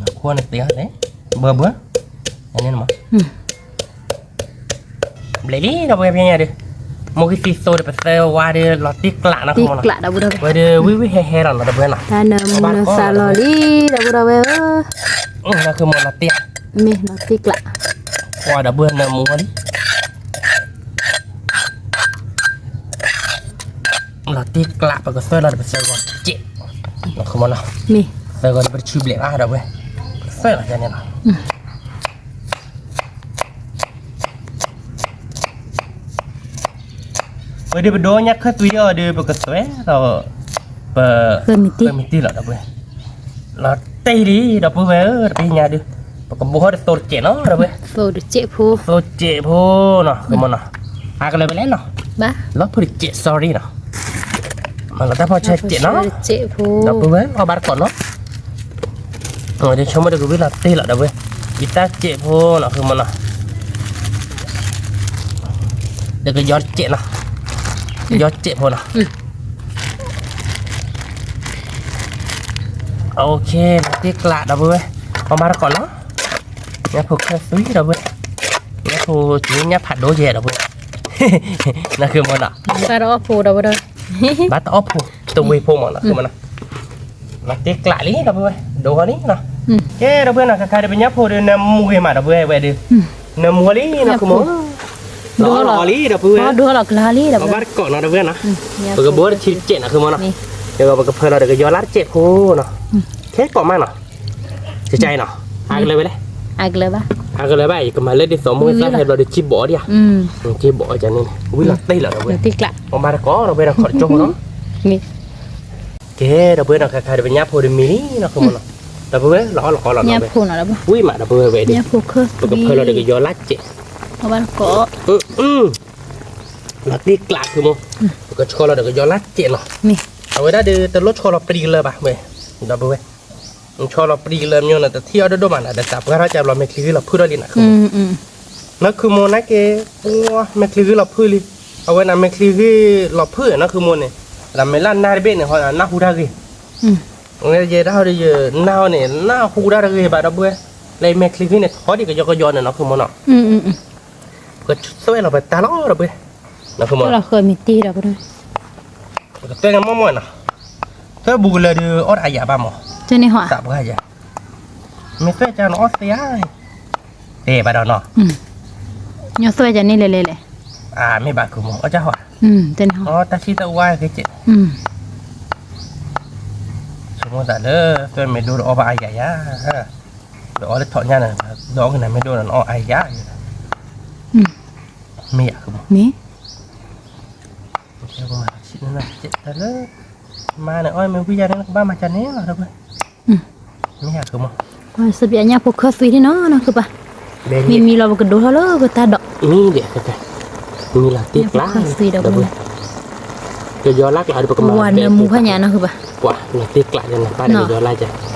ခူၣ်န့ၣ်သ့လီၤ ဘၢဘၢ န့ၣ်မး ဘျဲၣ်လံ ဒီပုၢ်ဝဲၢ်ဖဲညါဒုး မိၢ်ကသံသိဒီးပသၢဝါဒီး လီၤတ့ကျးနီၢ်ခိမိၢ်နီၤ ဝဲဒုးဝံၢ်ဝံၢ်ဟဲဟဲလီၤနီၤ ဒီပုၢ်ဝဲၢ်နီၤ တၢ်နၢမူနသးလီၤလံ ဒီပုၢ်ဝဲၢ် နီၢ်ခိမိၢ်လီၤတ့ မ့ၢ်လီၤတ့ကျး ကွၢ်ဒီပုၢ်ဝဲၢ်နၢမူလံ လီၤတ့ကျး ပကသၢလီၤဒီးပသၢဂီၤတကဲး နီၢ်ခိမိၢ်နီၤ သၢဂီၤဒီးပတဆူဘျဲၣ်ဘၣ် ဒီပုၢ်ဝဲၢ် သၢလီၤန့ၣ်လီၤ ဝဲဒုးပဒိညၣ်ခၢၣ်သွံအီၤဒီး ပကသွဲဒီး ပ ဃဲမံတ့လီၤ ဒီပုၢ်ဝဲၢ် လီၤတ့လံ ဒီပုၢ်ဝဲၢ်ဧၢ တပ့ၤညါဒုး ပကဘိးထီၣ်တသိတစဲးနီၤ ဒီပုၢ်ဝဲၢ်, သိတစဲးဖိနီၤ ဃုမနီၤ, အါကလၢာ်ဝဲလဲၣ်နီၤ, လီၤဖုၣ်တစဲး sorry နီၤ, မၤလီၤတၢ်ဖီၣ်ဆၢတစဲးနီၤ, ဒီပုၢ်ဝဲၢ် အီၣ်ဘၣ်တကိးနီၤ, ဒီးဆိကမိၣ်ဒီးကဝံၣ်လီၤတ့ၢ်လီၤ ဒီပုၢ်ဝဲၢ်, ယတၢ်စဲးဖိနီၤ ဃုမနီၤ, ဒီးကယီတစဲးနီၤ, ကယီတစဲးဖိနီၤ OK တ့ၢ်ကျး ဒီပုၢ်ဝဲၢ်, အီၣ်ဘၣ်တကိးနီၤ, ညၣ်ဖိခၢၣ်သွံ ဒီပုၢ်ဝဲၢ်, ညၣ်ဖိက့ညၣ်ဖးဒိၣ်ယဲ ဒီပုၢ်ဝဲၢ်, နီၤ ဃုမနီၤ, ဘၣ်တအီၣ်ဖိ ဒီပုၢ်ဝဲၢ်, ဘၣ်တအီၣ်ဖိ တဝ့ၢ်ဖိမးနီၤ ဃုမနီၤ, တ့ၢ်ကျးလံ ဒီပုၢ်ဝဲၢ်, ဒိၣ်ဃီလံနီၤ, ကဲ ဒီပုၢ်ဝဲၢ်နီၤ, ခါခါဒီးပညၣ်ဖိဒီး နမူဂ့ၤမး ဒီပုၢ်ဝဲၢ်ဝဲဒီး, နမူလံနီၤ ဃုမနီၤ, လီၤလီၤလံ ဒီပုၢ်ဝဲၢ်, အီၣ်ဘၣ်တကိးနီၤ ဒီပုၢ်ဝဲၢ်နီၤ, ပကဘိးတဆံတစဲးနီၤ ဃုမနီၤ, ဒီးပကဖၢလီၤဒီးကယီလၢတစဲးဖိနီၤ, ခဲကိးမးနီၤ ကကနီၤ, အါကလၢာ်ဝဲလဲၣ်, အါကလၢာ်ဘၣ်, အါကလၢာ်ဘၣ် ယကမၤလၢဒ်သိးမိၢ်သၣ်ဟဲဘျီဒီး ကံဘီးဒံးဧါ, ကံဘီးကန့ၣ် ဝံၤလီၤတ့ၢ်လီၤ ဒီပုၢ်ဝဲၢ်, အီၣ်ဘၣ်တကိး ဒီပုၢ်ဝဲၢ် ဒီးခီၣ်တကၠိဖိနီၤ, ကဲ ဒီပုၢ်ဝဲၢ်နီၤ, ခါခါဒီးပညၣ်ဖိဒီးမံလံနီၤ ဃုမနီၤ, ဒီပုၢ်ဝဲၢ် လီၤအီၣ်လီၤအီလီၤ ဝံၣ်မး ဒီပုၢ်ဝဲၢ်ဝဲဒီး, ပကဖၢလီၤဒီးကယီလၢတစဲး, လီၤတ့ၢ်ကျး ဃုမနီၤ, ပကဆီလီၤဒီးကယီလၢတစဲးနီၤ, အဝဲဒၣ်ဒီးတလိၣ်ဆီလီၤပြံကလၢာ်ဘၣ်ဝဲ, ဒီပုၢ်ဝဲၢ် ဆီလီၤပြံကလၢာ်မ့ၢ်နီၤ တထံၣ်အီၣ်ဒိၣ်ဒိၣ်မးနီၤ ဒီးသးပှၢ်ထီၣ်ကဘျီ မဲာ်ချံဂံၢ်လီၤဖုၣ်ထီၣ်လံနီၤ, နီၢ်ခုမိၢ်နာ်က့, မဲာ်ချံဂံၢ်လီၤဖုၣ်လံ, အဝဲန့ၣ် မဲာ်ချံဂံၢ်လီၤဖုၣ်နီၢ်ခုမိၢ်န့ၣ်, ဒီးမ့ၢ်လၢနၢ်တဘ့ၣ်န့ၣ် နၢ်ဟူတၢ်ဂ့ၢ်, ယဲဒၣ်ဟီဒီးယနၢ်အီၤန့ၣ် နၢ်ဟူတၢ်တဂ့ၤဘၣ် ဒီပုၢ်ဝဲၢ်, လၢမဲာ်ချံဂံၢ်န့ၣ် ထီၣ်ဒံးကယီကယီန့ၣ်နီၢ်ခုမိၢ်နီၤ, ပကသွဲၣ်လီၤပတၢ်လီၤ ဒီပုၢ်ဝဲၢ်, နီၢ်ခုမိၢ်, ပကသွဲၣ်ကမီၢ်မီၢ်နီၤ, သွဲၣ်ဘူးကလၢာ်ဒီးအီၣ်တအါယၤဘၣ်မး, သးပှၢ်ယၤ, မ့ၢ်သွဲၣ်ကန့ၣ်အီၣ်သ့ဧါ, တဲဘၣ်ဒီးနီၤ, ညီသွဲၣ်ကန့ၣ်လဲၤလဲၤလဲၣ်, မ့ၢ်ဘၣ်ခုမိၢ် အီၣ်ကၢ်ဟီ, တၢ်ဆံၣ်တဝါက့, ဆိကမိၣ်သးလၢ သွဲၣ်မ့ၢ်ဒိၣ်ဒီးအီၣ်ဘၣ်အါယၤယၤ, ဒီးအီၣ်လၢထီၣ်ညါန့ၣ်, ဒီးအီၣ်ကနၣ်မ့ၢ်ဒိၣ်ဒီးနအီၣ်အါယၤ, မ့ၢ်ယၤခုမိၢ်, မ့ၢ်, တၢ်လၢ, မါန့ၣ် အီၣ်မ့ၢ်ဝံၣ်ယၤန့ၣ် ကဘၣ်မၤကန့ၣ်လီၤ ဒီပုၢ်ဝဲၢ်, မ့ၢ်ယၤခုမိၢ်, စပျးညၣ်ဖိခၢၣ်သွံထံၣ်နီၤ နီၢ်ခုပၢ်, မ့ၢ်မံလီၤပကဒိးထီၣ်လၢပတၢ်ဒိး, မံဒဲး, မံလီၤတ့ၢ်ကျး, ဒီပုၢ်ဝဲၢ်, ကယီလၢကျးဒီးပကမၤ, ပှၤနမူဖးညါနီၢ်ခုပၢ်, ပှၤနတ့ၢ်ကျးဒီးနပၢ်ဒီးကယီလၢက, ဘဲလံ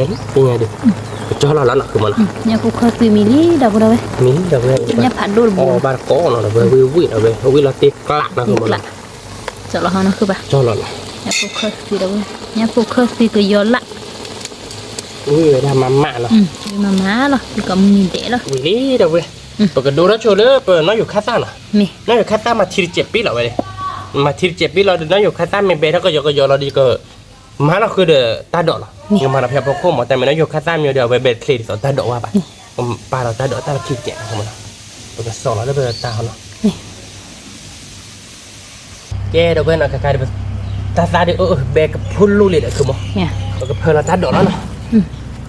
သ့ၣ်ညါဒီး, ကကၠီလီၤလီၤနီၢ်ခုမိၢ်နီၤ, ညၣ်ဖိခၢၣ်သွံမံလံ ဒီပုၢ်ဝဲၢ်, မံဒီပုၢ်ဝဲၢ်, ညၣ်ဖးဒိၣ်တဘိ, အီၣ်ဘၣ်တကိးနီၤ ဒီပုၢ်ဝဲၢ်, ဝံၣ်ဝံၣ်ဒီပုၢ်ဝဲၢ်, ဝံၣ်လီၤတ့ၢ်ကျးနီၢ်ခုမိၢ်နီၤ, ကၠီလီၤဟီနီၢ်ခုပၢ်, ကၠီလီၤလီၤ, ညၣ်ဖိခၢၣ်သွံဒီပုၢ်ဝဲၢ်, ညၣ်ဖိခၢၣ်သွံကယီလၢ ဝံၣ်ဝဲဒၣ်မးမးလီၤ, မးမးလီၤ, ကမံဒဲးလီၤ, ဝံၣ်လံ ဒီပုၢ်ဝဲၢ်, ပကဒိးထီၣ်ဆိလၢပနီၢ်ယိၤခါသၣ်နီၤ, နီၢ်ယိၤခါသၣ်မၤထံတစဲးပ့လီၤဝဲ, မၤထံတစဲးပ့လီၤဒီး နီၢ်ယိၤခါသၣ်မ့ၢ်ဘဲထီၣ်ကယီကယီလီၤဒီး ကမၤလီၤဃုာ်ဒီးတၢ်ဒိးလီၤ, ကမၤလီၤဖဲအဖီခိၣ်မး တၢ်မ့ၢ်နီၢ်ယိၤခါသၣ်မ့ၢ်ဒီး အဝဲဘဲချ့ဒ်သိးတၢ်ဒိးဝဲဘၣ်, ပာ်လီၤတၢ်ဒိးတၢ်လီၢ်ခံကဲးနီၢ်ခုမိၢ်နီၤ, ပကစီၤလီၤလၢပတၢ်ဟီနီၤ ကဲ ဒီပုၢ်ဝဲၢ်နီၤ, ခါခါဒီး တၢ်သၣ်ဒုး အၢ ဘဲကဖုၣ်လိၣ်လံဒီး ခုမိၢ်, ပကဖၢလီၤတၢ်ဒိးလီၤနီၤ,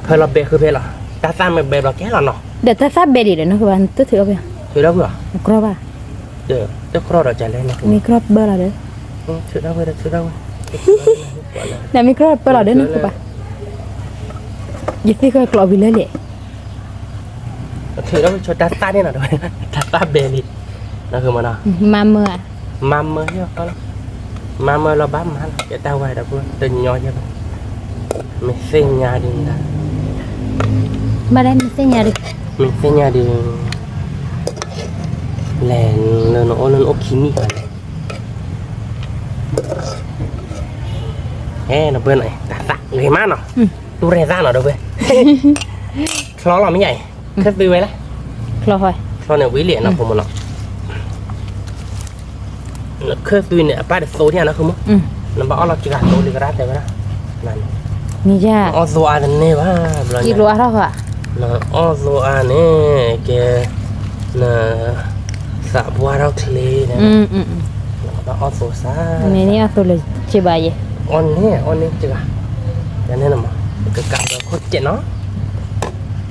ဖၢလီၤဘဲဃုဖဲလီၤ, တၢ်သၣ်မ့ၢ်ဘဲဘျီကဲလီၤနီၤ, ဒီးတၢ်သၣ်ဘဲဒံးဒီး နီၢ်ခုပၢ် နတထုးအီၣ်ဖဲ, ထုးဒီးဖုၣ်လီၤ, တကြၢးဘၣ်, တကြၢးဒီးကလဲၣ်နီၤ, မ့ၢ်ကြၢးဘၢလီၤဒီး, ထုးဒီးဝဲဒီးထုးဒီးဝဲ, နမ့ၢ်ကြၢးပၢလီၤဒီး နီၢ်ခုပၢ်, ယသ့ၣ်ဃၢကျိးဝံၤလၢလဲၣ် တၢ်သၣ်ဘဲလံ, မၤမၢဧါ, မၤမၢလီၤဘၣ်မၤလီၤ ကဲတၢ်ဝဲဒီး တညီယဲဘၣ်, မ့ၢ်သ့ၣ်ညါဒံး, ဘၣ်လဲၣ် မ့ၢ်သ့ၣ်ညါဒံး, မ့ၢ်သ့ၣ်ညါဒံး, လဲၤလၢနအိၣ်လၢနအိၣ်ခံနံၣ်ဃီလဲၣ် ဟဲ ဒီပုၢ်ဝဲၢ်နီၤ တၢ်သၣ်ဂ့ၤမးနီၤ, တူၢ်ရဲၣ်သၣ်နီၤ ဒီပုၢ်ဝဲၢ်, ချီလီၤမ့ၢ်ယါအံၤ, ခၢၣ်သွံဝဲလဲၣ်, ချီန့ၣ်ဝံၤလံနီၤ ခုမိၢ်နီၤ, ခၢၣ်သွံန့ၣ် အပၢ်တသိထံၣ်နီၤ ခုမိၢ်, နဘၣ်အီၣ်လီၤစှၤသိလံကရၢ်တဲဝဲဒၣ်, နအီၣ်သိအါတန့ၢ်ဘၣ်, နအီၣ်သိအါန့ၣ် ကဲ န သးပှၢ်ထီၣ်ချ့န့ၣ်, ဘၣ်အီၣ်သိစါ, မ့ၢ်န့ၣ်အီၣ်သိလၢစ့ဘၣ်ယဲ, အီၣ်န့ၢ် အီၣ်န့ၢ်စှၤ, ကကးဒီးခိၣ်စဲးနီၤ,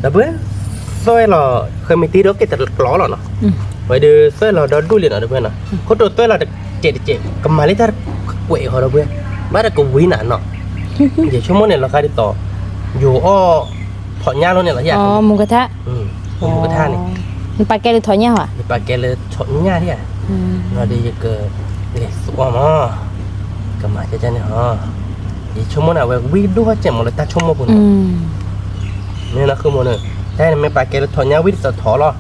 ဒီပုၢ်ဝဲၢ်, သွဲၣ်လီၤ ဃဲမ့ၢ်တ့ဒီးက့ၤတကျီလီၤနီၤ, ဝဲဒုးသွဲၣ်လီၤဒီဒူၣ်လံနီၤ ဒီပုၢ်ဝဲၢ်နီၤ, ခိၣ်တိာ်သွဲၣ်လီၤတစဲးတစဲး ကမၤလၢတၢ်ကွဲးဃီ ဒီပုၢ်ဝဲၢ်, ဘၣ်ဒီးကဝံၤနၤနီၤ, ယဆိကမိၣ်န့ၣ် လီၤဃးဒ်သိး ယိၤအီၣ်ထိးညၣ်လီၤန့ၣ်လီၤယၤ, မူကထါ, မူကထါန့ၣ်, နပာ်ကဲလၢထိးညၣ်ဧါ, ယပာ်ကဲလၢထိးညၣ်ဒံဧါ, ဒီးယက လဲၤသူအီၣ်မး, ကမၤကဲန့ၣ်ဟီ, ယဆိကမိၣ်န့ၣ် အဝဲဝံၣ်ဒိၣ်ဟီၣ်စဲးမးလၢတၢ်ဆိကမိၣ်ပူၤန့ၣ်, မ့ၢ်နီၢ်ဃုမးန့ၣ်, တၢ်နမ့ၢ်ပာ်ကဲလၢထိးညၣ်ဝံၣ်တသီထိးလီၤ,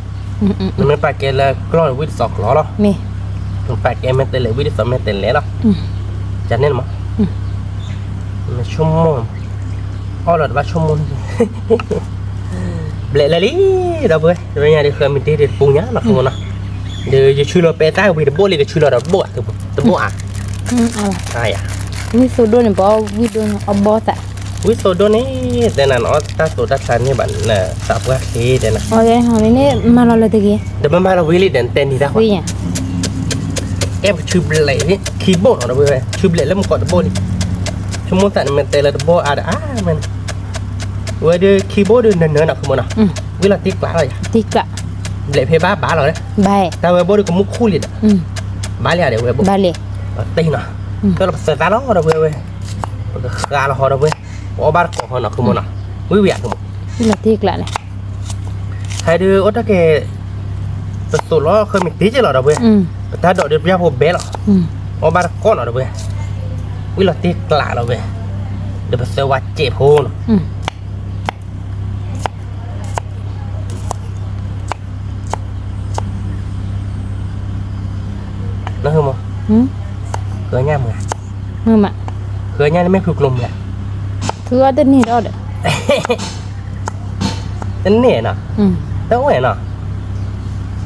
နမ့ၢ်ပာ်ကဲလၢကျီၢ်ဝံၣ်တသီကျီၢ်လီၤ, နပာ်ကဲမဲာ်တဲးလဲးဝံၣ်တသီမဲာ်တဲးလဲးလီၤ, ကန့ၣ်မး, နဆိကမိၣ် အီၣ်လီၤတဘၣ်ဆိကမိၣ်န့ၣ်, ဘျဲးလဲၤလံ, ဒီပုၢ်ဝဲၢ်, တဝဲညါဒီးဃၢမံၤတ့ၢ်ဒီးတပူၤညါနီၢ်ဃုမးနီၢ်, ဒီးယဆူလီၤပဲတၢ်ဝံၤတဘိၣ်လံ ကဆူလီၤဒီးတဘိၣ်ဧါ, တဘိၣ်ဧါ, ဝံၣ်သိဒိၣ်န့ၣ် ပဝံၣ်ဒိၣ်န့ၣ်အီၣ်ဘီသး, ဝံၣ်သိဒိၣ်န့ၣ် တဲနၤနအီၣ်တၢ်သိးတၢ်သးန့ၢ်ဘၣ်နသးပှၢ်ချ့တဲနၤ, မၤလီၤလၢတဂ့ၤ, ဒီးမ့ၢ်မၤလီၤဝံၤလံဒီးနတဲနံၤတၢ်ဃီ, အဲၣ်ပကဆူဘျဲးလံ ခံဘိၣ်နီၢ်ဒီပုၢ်ဝဲၢ်, ဆူဘျဲးလၢမုၢ်ကီးတဘိၣ်လံ, ဆိကမိၣ်သးနမ့ၢ်တဲလၢတဘိၣ်အါဒီးအါမးန့ၣ်, ဝဲဒုးခံဘိၣ်ဒုးနၢၤနၢၤနီၢ်ဃုမးနီၢ်, ဝံၣ်လီၤတံၢ်ကျးလီၤယၤ, ဘျဲးဖဲဘၣ်ဘၣ်လီၤ, တၢ်ဝဲဘိၣ်ဒုးကမူၣ်ခူၣ်လံဒီး, ဘၣ်လံဧါဒီးဝဲဘိၣ်, တ့ၢ်နီၢ်, ဖဲလီၤပသၢသၣ်လီၤဒီပုၢ်ဝဲၢ်, ပကဃါလီၤဟီဒီပုၢ်ဝဲၢ်, ပအီၣ်ဘၣ်တကိးဟီနီၢ်ဃုမးနီၢ်, ဝံၣ်ဝံၣ်ဧါဃုမး, ဝံၣ်လီၤတံၢ်ကျးန့ၣ် ဟဲဒုးအိၣ်တၢ်ကဲ, ပသိးလီၤဃၢမံၤတ့ၢ်က့လီၤဒီပုၢ်ဝဲၢ်, ပတၢ်ဒိးဒုးပျၢ်ဖိဘဲလီၤ, အီၣ်ဘၣ်တကိးနီၢ်ဒီပုၢ်ဝဲၢ်, ဝံၣ်လီၤတံၢ်ကျးလီၤဝဲ, ဒီးပသၢဝါစဲးဖိနီၢ်, နၢ်ဟူမး, ဃၢညၣ်မး, ဃၢညၣ်န့ၣ်မ့ၢ်ဖုကျိၤမး, ဖုအီၣ်တန့ၢ်ဒီး တန့ၢ်နီၤ, တအိၣ်နီၤ,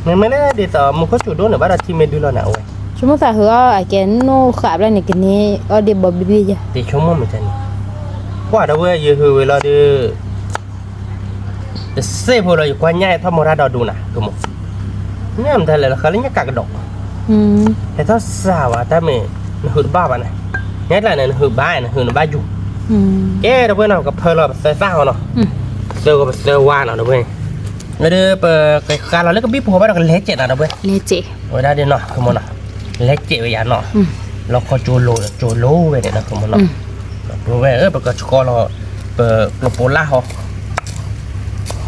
မ့မ့ၢ်လၢဒ်သိးမူခိၣ်စူၤဒိၣ်န့ၣ် ဘၣ်ဒီးထံမ့ၢ်ဒုလီၤန့ၣ် အဝဲ, ဆိကမိၣ်သးဟုးအီၣ်အကဲနိၣ်ဃာ်ဘျီန့ၣ် ကန့ၢ်အီၣ်ဒ့ဘီဘျီဘျီယၤ, တဆိကမိၣ်မ့ၢ်န့ၣ်, ကွၢ်ဒီးဝဲယဟုးဝဲလီၤဒီး တစဲးဖိလီၤ ယကွၢ်ညၣ်ဟဲထီၣ်မိၢ်တၢ်ဒီးဒူနၤ ကမိၢ်, ညၣ်မတၤလဲၣ်လီၤ ဃးလၢညၣ်ကးကဒီး, ဟဲထီၣ်စၢ်ဝဲ တၢ်မ့ၢ် နဟုးတဘၣ်ဘၣ်န့ၣ်, ညၣ်ကျါန့ၣ် နဟုးဘၣ် နဟုးနဘၣ်ယူၤ, ကဲဒီပုၢ်ဝဲၢ်နီၤ ကဖၢလီၤပသၢသၣ်ဃီနီၤ, သၢဂီၤပသၢဝါနီၤဒီပုၢ်ဝဲၢ်, ဒီးပကဃးလီၤလၢကဘံၣ်ပူၤဘၣ်ဒီးကလဲၤစဲးနီၤဒီပုၢ်ဝဲၢ်, ဝဲဒၣ်ဒ်နီၤ ကမိၢ်နီၤ, လဲၤစဲးဝဲယၤနီၤ, လီၤခီကၠိလိၤ ကၠိလိၤဝဲန့ၣ်နီၤ ကမိၢ်နီၤ, ဒီပုၢ်ဝဲၢ်ဧၢ ပကဆှီလီၤ ပကျိၤပိလၢ်ဟီ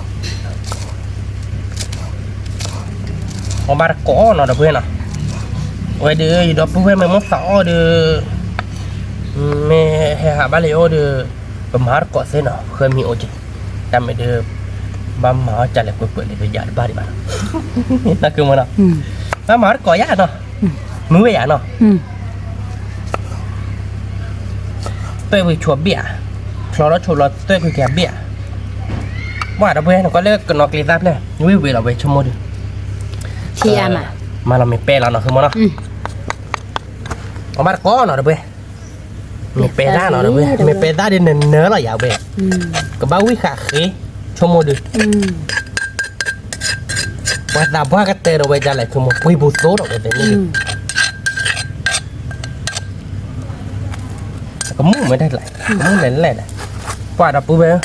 အီၣ်ဘၣ်တကိးနီၤ ဒီပုၢ်ဝဲၢ်နီၤ, ဝဲဒုး ယဒီပုၢ်ဝဲၢ်မ့ၢ်မိၣ်သးအီၣ်ဒီး မ့ၢ်ဟဲဟးဘၣ်လၢယအိၣ်ဒီး ပမၤတကိးသ့နီၤ ဃၢမံၤအိၣ်က့ၤ, တၢ်မ့ၢ်ဒုး ဘၣ်မၤအီၣ်ကလဲၤကွဲးကွဲးလံ ပယၤတဘၣ်ဒံးဘၣ်နီၤ, နီၤ ကမိၢ်နီၤ, ဘၣ်မၤတကိးယၤနီၤ, မုၢ်ဝဲယၤနီၤ သွဲၣ်ဖုဆိဘ့ၣ်ဧါ, ချီထီၣ်ဆိလီၤ သွဲၣ်ဖုကဘ့ၣ်ဧါ, ပှၤဒီပုၢ်ဝဲၢ် နကွၢ်လၢကနီၤကျ့သၣ်ဖျၢၣ် ဝ့ၢ်ဝ့ၤလီၤဝဲဆိကမိၣ်ဒုး, မၤလီၤမ့ၢ်ပဲလီၤနီၤ ကမိၢ်နီၤ, အီၣ်ဘၣ်တကိးနီၤ ဒီပုၢ်ဝဲၢ်, မ့ၢ်ပဲတၢ်နီၤ ဒီပုၢ်ဝဲၢ် မ့ၢ်ပဲတၢ်ဒုးနနၢၤလီၤယၤဝဲ, ကဘၣ်ဝံၣ်ဃာ်ဃ့ ဆိကမိၣ်ဒုး ပှၤသးပှၢ်ကတၢၢ်ဒီးဝဲဒ်လဲၣ် ဆိကမိၣ် ပှ့ၤပူၤသိဒီးဝဲသ့ၣ်န့ၣ်, ကမူၣ်မ့ၢ်တၢ်လဲၣ် ကမူၣ်လဲၣ်လဲၣ်ဒီး, ပှၤဒီပုၢ်ဝဲၢ်,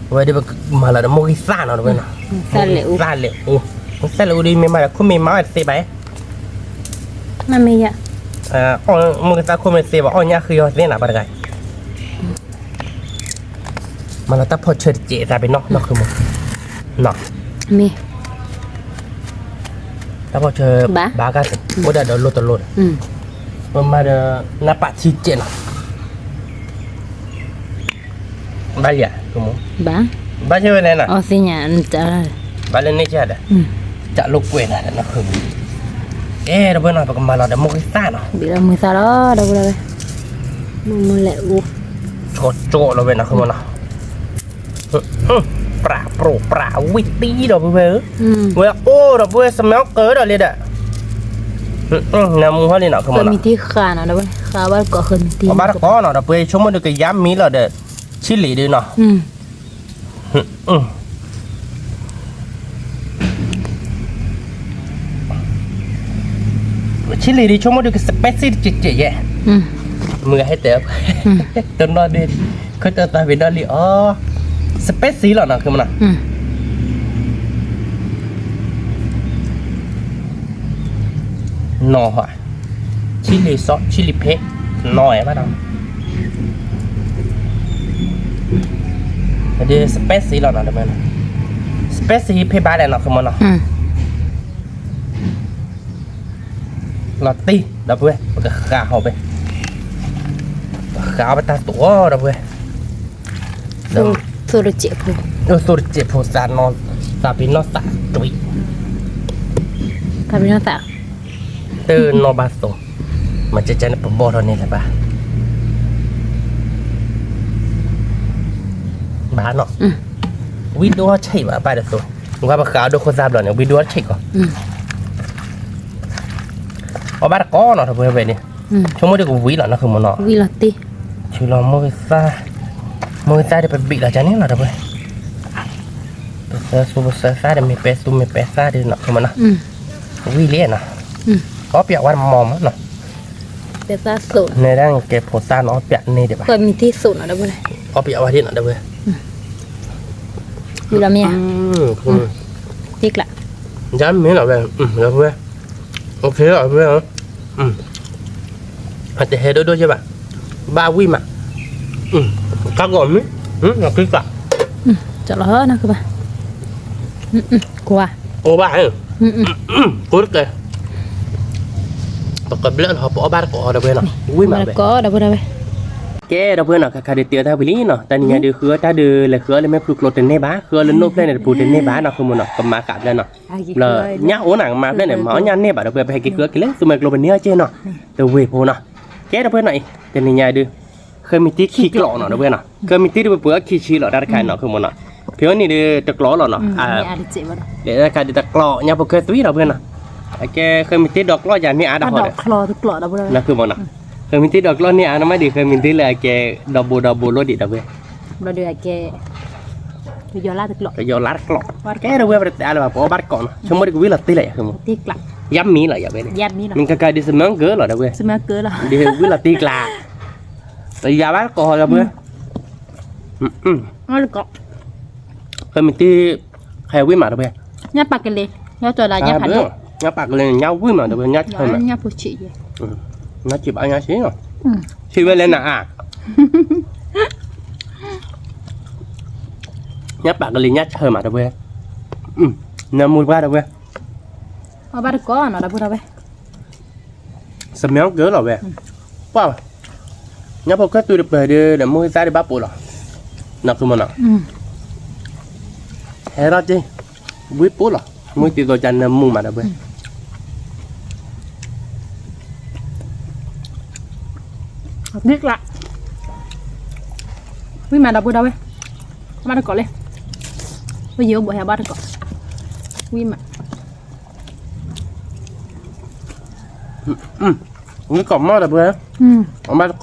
အဝဲဒ်ပမၤလီၤဒီးမိၢ်ဂံၢ်သၣ်နီၤ ဒီပုၢ်ဝဲၢ်နီၤ, မိၢ်ဂံၢ်သၣ်လဲၤအိၣ်, မိၢ်သၣ်လဲၤအိၣ်ဒ်မ့ၢ်မးဒီး ခိၣ်မ့ၢ်မၤဝဲတသ့ဘၣ်, မ့ၢ်ယၤ, မိၢ်ဂံၢ်သၣ်ခိၣ်မ့ၢ်တသ့ဘၣ် အီၣ်ညၣ်ဃံအီၤသ့နၤ ပှၤတဂၤ မၤလီၤတၢ်ဖီၣ်ဆၢတစဲးသးပ့ၤနီၣ် နီၢ်ဃုမး, မ့ၢ်, တၢ်ဖီၣ်ဆၢ, ဘၣ်ကသ့, အိၣ်ဒၣ်ဒီးလိၣ်တလိၣ်ဒီး, ပမၤဒီး, နပာ်ထံစဲးနီၤ, ဘၣ်လံဧါ, ဘၣ်ဆၢဝဲလဲၣ်နီၤ, ဘၣ်လၢန့ၣ်ကဒီး, တၢ်လိာ်ကွဲးနၤဒီး နီၢ်ဃုမး, ကဲ ဒီပုၢ်ဝဲၢ်နီၤ ပကမၤလီၤဒီးမိၢ်ဂံၢ်သၣ်နီၤ, ဘၣ်လၢမိၢ်သၣ်လီၤ ဒီပုၢ်ဝဲၢ်, မ့ၢ်လဲၤအိၣ်, ကၠီကၠီလီၤဝဲ နီၢ်ဃုမးနီၤ ပြးပြိပြးဝံၣ်တံၢ်ဒီးပုၢ်ဝဲၢ်ဧၢ, ဝဲအိၣ်ဒီးပုၢ်ဝဲၢ် စမဲအီၣ်ကၢဒီးလံဒီး, နမူဟီလံနီၤ ကမီၤနီၤ, အီၣ်ဘၣ်တကိးနီၤ ဒီပုၢ်ဝဲၢ် ဆိကမိၣ်ဒုးကယါမံၤလီၤဒီး, ဆံးလံၤဒုးနီၤ ဆံးလံၤဒုး ဆိကမိၣ်ဒုးက spicy တကဲးကဲးယဲၢ်, မုၢ်ဂၤဟဲတဲ, တနီၣ်ဒုး, ခိၣ်တၢ်သးဝံၤဒီးလံအီၤ, spicy လီၤနီၤ ဃုမးနီၤ, နီၤဟီ, ဆံးလံၤစီ ဆံးလံၤဖဲ, နီၤဝဲဘၣ်နီၤ နီၤ ဒီး spicy လီၤနီၤ ဒီပုၢ်ဝဲၢ်နီၤ, spicy ဖဲဘၣ်လဲၣ်နီၤ ဃုမၢ်နီၤ, လီၤတံၢ် ဒီပုၢ်ဝဲၢ် ပကဃးဟီၣ်ဖဲ ပဃးအီၣ်ပတၢ်သိၣ်အီၤ ဒီပုၢ်ဝဲၢ်, သိၣ်တစဲးဖိ သးပ့ၤနီၣ်သးတွံၣ်, သးပ့ၤနီၣ်သး တနီၣ်ဘၣ်သိၣ်, မၤကဲကဲန့ၣ် ပဘီၣ်ထီၣ်န့ၣ်လၢၤဘၣ်, ဘၣ်နီၤ, ဝံဒိၣ်ထီၣ်ဆံးဘၣ် ဘၣ်ဒီးသိၣ်, ဝံပဃးအီၤဒိခိၣ်သၣ်ဘျီန့ၣ် ဝံဒိၣ်ထီၣ်ဆံးကီး, အီၣ်ဘၣ်တကိးနီၤ ဒီပုၢ်ဝဲၢ်န့ၣ်, ဆိကမိၣ်ဒီးကဝံလီၤနီၤ ဃုမၢ်နီၤ, ဝံလီၤတံၢ်, ဆူလီၤ မိၢ်ဂ့ၤသၣ်ဒီးပဘံၣ်လီၤကန့ၣ်လီၤ ဒီပုၢ်ဝဲၢ်, ပသၢသူပသၢသၣ်ဒီး မ့ၢ်ပဲသူမ့ၢ်ပဲသၣ်ဒီးနီၤ ဃုမၢ်နီၤ, ဝံလံနီၤ, အီၣ်ပၠးဝဲတမီၤမးနီၤ, နဲဒၣ်ကဲဖိသၣ်နီၤ အီၣ်ပၠးန့ၢ်ဒံးဘၣ်, အီၣ်ပၠးဝဲဒၣ်နီၤ ဒီပုၢ်ဝဲၢ်, ဝံလီၤမ့ၢ်ဧါ, ယါမ့ၢ်လီၤဝဲ, ဒီပုၢ်ဝဲၢ်, အတဟဲဒိၣ်ဒိၣ်ယဲဘၣ်, ဘၣ်ဝံၣ်မး, တၢ်ဂီၤမံ, ကလီၤ, ကဘၣ်, ကဘၣ်, ကိးတကဲ, ပကဘျၢလီၤ ပအီၣ်ဘၣ်တကိး ဒီပုၢ်ဝဲၢ်နီၤ, ဝံၣ်မးဝဲ, ကဲ ဒီပုၢ်ဝဲၢ်နီၤ ခါခါဒုးတ့အီၣ်တၢ်ဝံၤလံနီၤ, တနံၤညါဒုး ဃုအီၣ်တၢ်ဒုး လဲၤဃုအီၣ်လၢမဲာ်ဖုကျိတန့ၢ်ဘၣ်, ဃုအီၣ်လၢနိၣ်ဖျၢၣ်န့ၣ်တပူၤတန့ၢ်ဘၣ်နီၤ ဃုမၢ်နီၤ, ကမၤဃာ်ဖျၢၣ်နီၤ, လၢညၣ်အိၣ်နၤကမၤဖျၢၣ်န့ၣ် မၤအီၣ်ညၣ်န့ၢ်ဘၣ် ဒီပုၢ်ဝဲၢ် ပဟဲက့ၤဃုအီၣ်က့ၤလၢသူမဲာ်ကျိပန့ၢ်အီၣ်က့ၤနီၤ, တဝ့ၢ်ဖိနီၤ, ကဲ ဒီပုၢ်ဝဲၢ်နီၤအံၤ တနံၤညါဒုး ဃဲမံၤတံၢ်ခံကျိးနီၤ ဒီပုၢ်ဝဲၢ်နီၤ, ဃဲမံၤတံၢ်ဒုးပပှ့ၤအီၣ်ခံဆံလီၤ တၢ်တခါနီၤ ဃုမၢ်နီၤ, ဖဲအီၤန့ၣ်ဒုးတကျိးလီၤနီၤ, တခါဒုးတကျိး ညၣ်ဖိခဲသွံ ဒီပုၢ်ဝဲၢ်နီၤ, အကဲဃဲမံၤတံၢ်ဒီးကျိးယၤန့ၢ်အါဒီးဟီဒီး, ဃုမၢ်နီၤ, ဃဲမံၤတံၢ်ဒီးကျိးန့ၢ်အါ နမ့ၢ်ဒုးဃဲမံၤတံၢ်လၢအကဲ ဒီဘိဒီဘိလိၣ်ဒံး ဒီပုၢ်ဝဲၢ်, ကယီၤလါတကျိး, ကဲ ဒီပုၢ်ဝဲၢ် ပတတဲအါလၢၤဘၣ် ပအီၣ်ဘၣ်တကိးနီၤ, ဆိကမိၣ်ဒုးကဝံၣ်လီၤတံၢ်လီၤ ယါမ့ၢ်လီၤ ယါဝဲန့ၣ်, မ့ၢ်ကကးဒုး စမၢကၢလီၤ ဒီပုၢ်ဝဲၢ်, ဒုးဝံၣ်လီၤတံၢ်ကျါ, ယါဘၣ်တကိး ဒီပုၢ်ဝဲၢ်, ဃဲမံၤတံၢ် ဟဲဝံၣ်မး ဒီပုၢ်ဝဲၢ်, ညၣ်ပာ်ကလ့, ညၣ်ပာ်ကလ့ ညၣ်ဝံၣ်မး ဒီပုၢ်ဝဲၢ်, ညၣ်ဆၢမး, ညၣ်ဆံးဘၣ် ညၣ်ဆံး, ဆံးဝဲလဲၣ်နၤဧါ, ညၣ်ပာ်ကလ့ ညၣ်ဆၢမး ဒီပုၢ်ဝဲၢ်, နၢမူတပှၢ် ဒီပုၢ်ဝဲၢ်, အီၣ်ဘၣ်တကိးနီၤ ဒီပုၢ်ဝဲၢ် စမၢကၢလီၤဝဲ, ပှၢ်, ညၣ်ဖိခဲသွံတပၢၤဒုး ဒီးမိၢ်သၣ်ဒုးဘၣ်ပိာ်လီၤ, နီၢ်ခုမနီၤ, ဟဲထီၣ်က့ၤ, ဝံၣ်ပိာ်လီၤ, မုၢ်တံၤသိးကနၢမူမးဒီးဝဲ, ဝံၣ်မးဒီပုၢ်ဝဲၢ်, ဘၣ်တကိးလဲၣ်, ပယီၤဘိးဟဲဘၣ်တကိး, ဝံၣ်မး ဝံၣ်ကိးမီၢ်ဒီပုၢ်ဝဲၢ်, အဘၣ်တကိး,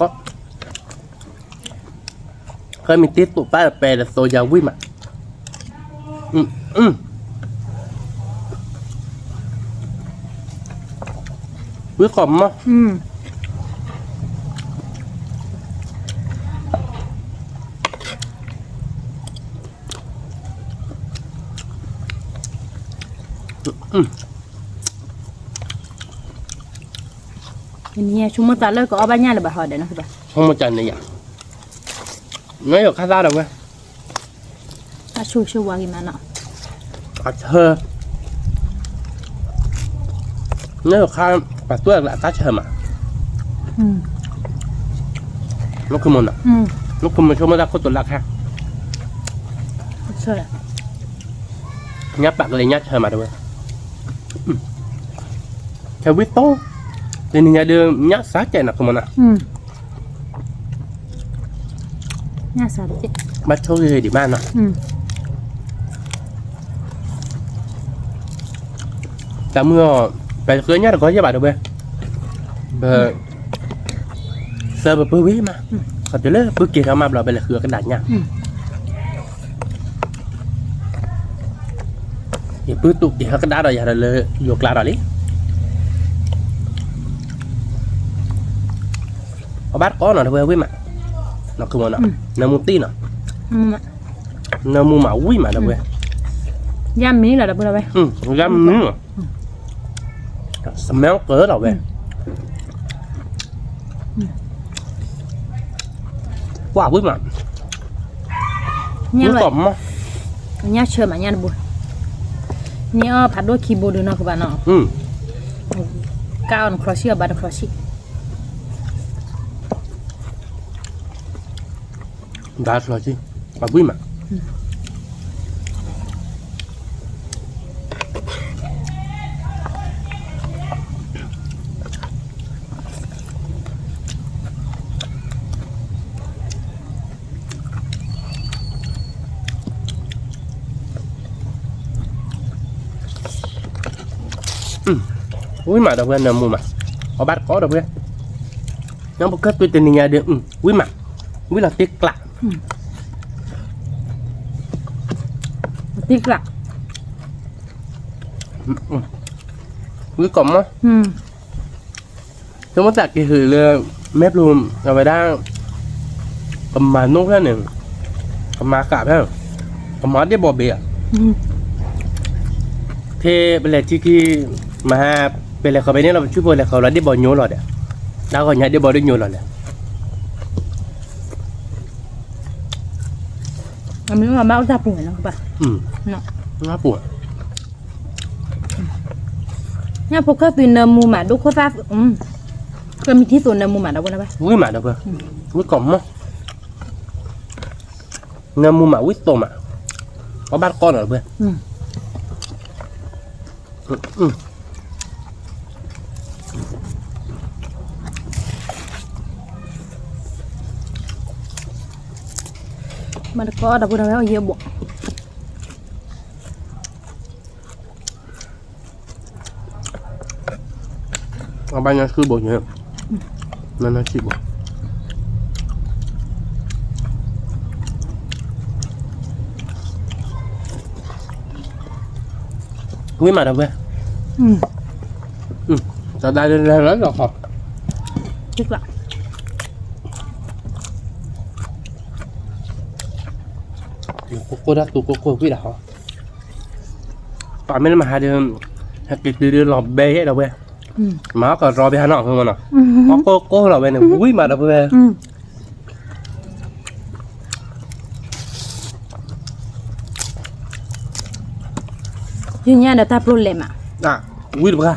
ဃဲမ့ၢ်တ့ၢ်သိးပၢ်ဒီးပဲဒီးသိးယၤဝံၣ်မး, ဝံၣ်ကိးမီၢ် ဆိကမိၣ်တၢ်လၢကအီၣ်ဘၣ်ညၣ်လၢၤဘၣ်ဟီဒီး, ဆိကမိၣ်တၢ်န့ၣ်ယါ, နယိၤခါသၣ်ဒီးဝဲ, အဆိဆိဝါဂ့ၤမးနီၤ, အဆၢ, နယိၤခါ, ပှၤသွဲၣ်အသၣ်ဆၢမး, နခိၣ်မုၣ်နီၤ, နခိၣ်မုၣ်ဆိကမိၣ်တၢ်ခိၣ်တိၤလၢခါ, ညၣ်ပာ်ကလံၤညၣ်ဆၢမးတဝဲ, ဆၢဝံၣ်တိၢ်, တနံၤညါဒုး ညၣ်စၢ်ကဲနီၤခိၣ်မုၣ်နီၤ, ဘၣ်ဆိၣ်ဂ့ၤဒံးမးနီၤ, တၢ်မုၢ်အီၤ, ပဃုအီၣ်ညၣ်တဂီၤယဲၢ်ဘၣ်တဝဲ, ပ, သၢပပုၢ်ဝံၣ်မး, ခီတုၤလၢပုၢ်က့ၤထီၣ်မးဘျီ ပလဲၤဃုအီၣ်ကဒါညၣ် ယပုၢ်တူၢ်က့ၤဟဲကဒါဒီးယၤဒီးလၢယိၤကျါဒီးလံ, အဘၣ်တကိးနီၤတဝဲဝံၣ်မး, နီၢ်ခုမနီၤ, နၢမူတံၢ်နီၤ, နၢမူမးဝံၣ်မးတဝဲ, ယါမံၤလီၤတဝဲ, ယါမံၤ, စမဲကၢလီၤဝဲ, ကွၢ်ဝံၣ်မး, ညၣ်လွဲၢ်, ညၣ်ဆၢမး ညၣ်တဘိ, န့ၢ်အီၣ်ဖးဒိၣ်ခံဘိဒုးနီၢ်ကဘၣ်နီၤ, ကၢ်အီၣ်နချီဆံၣ်အီၣ်ဘၣ်တချီဆံၣ်, ဘၣ်တချီဆံၣ်, အဘှံးမး ဝံၤမးဒီပုၢ်ဝဲၢ် နၢမူမး, အီၣ်ဘၣ်တကိးဒီပုၢ်ဝဲၢ်, ညၣ်ဖိခၢၣ်သွံတနံၤညါဒီး ဝံၤမး, ဝံၤလီၤတ့ကျး, တ့ကျး, ဝံၤကိးမး ဆိကမိၣ်သးက့ၤဟုးလၢ မဲာ်ပျိၤ အဝဲဒၣ် ကမၤနိၣ်ဖျၢၣ်န့ၣ် ကမၤဃးဖဲ ကမၤဒ့ၣ်ဘီဘ့ၣ်ဧါ, ဖဲပလဲၤထံခံ မဟါ ပလဲၤဃီၤဖဲန့ၣ်လီၤ ပဆူၣ်ဖိလဲၤဃီၤလီၤဒ့ၣ်ဘီညိလီၤဒီး တၢ်ဂီၤညါဒ့ၣ်ဘီဒိၣ်ညိလီၤလဲၣ်, အမ့ၢ်ဘၣ်အိၣ်တၢ်ပူၤန့ၣ်လီၤ, ပူၤ ညၣ်ဖိခၢၣ်သွံနၢမူမး ဒိၣ်ခိၣ်သၣ်, ကမံၤထံသိးနၢမူမးဒီပုၢ်ဝဲၢ်, ဝံၤမးဒီပုၢ်ဝဲၢ်, ဝံၤကိးမး, နၢမူမး ဝံၤသိးမး, အီၣ်ဘၣ်တကိးနီၤဒီပုၢ်ဝဲၢ်, မၤတကိးဒီပုၢ်ဝဲၢ် အီၣ်ယဲၢ်ဘိး အဘၣ်ညါဆူဘိးညါ, နနဆံးဘိး, ဝံၤမးဒီပုၢ်ဝဲၢ်, တၢ်ဒၣ်လၢလၢလၢလီၤခီ, ကိၢ်ကိၢ်တၢ်သူကိၢ်ကိၢ်ဝံၤဒၣ်ဟီ, ပှၤမ့ၢ်လၢမဟါဒီး ဟဲက့ၤတုၤဒီးလီၤဘဲယဲဒီပုၢ်ဝဲၢ်, မၤဟီၣ်ကရီဘဲဟါနီၤ မနီၤ, ဟီၣ်ကိၢ်ကိၢ်လီၤဝဲန့ၣ် ဝံၤမးဒီပုၢ်ဝဲၢ်, ယညါဒီးတၢ်ပျိလဲၤမး, ဝံၤတပှၢ်,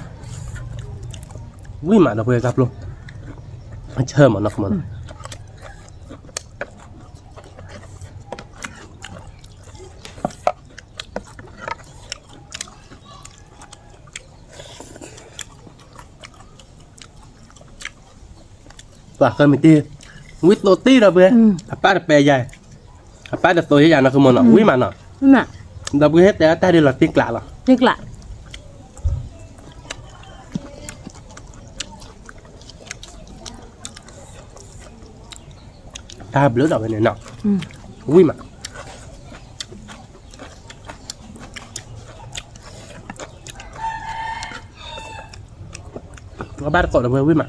ဝံၤမးဒီပုၢ်ဝဲၢ်တၢ်ပျိ, အဆၢမနီၤ မနီၤ ပှၤဃၢမ့ၢ်တ့ၢ်, ဝံသိးတ့ၢ်ဒီပုၢ်ဝဲၢ်, အပၢ်တပဲယၤ, အပၢ်တသိးယၤနီၤ ဃုမနီၤ ဝံမးနီၤ, ဒီပုၢ်ဝဲၢ်ဟဲတဲအတၢ်ဒ်လီၤတ့ကျးလီၤ, တ့ကျး, တၢ်ဘျုးဒီးဝဲန့ၣ်နီၤ, ဝံမး အဘၣ်တကိးဒီးဝဲဝံၣ်မး,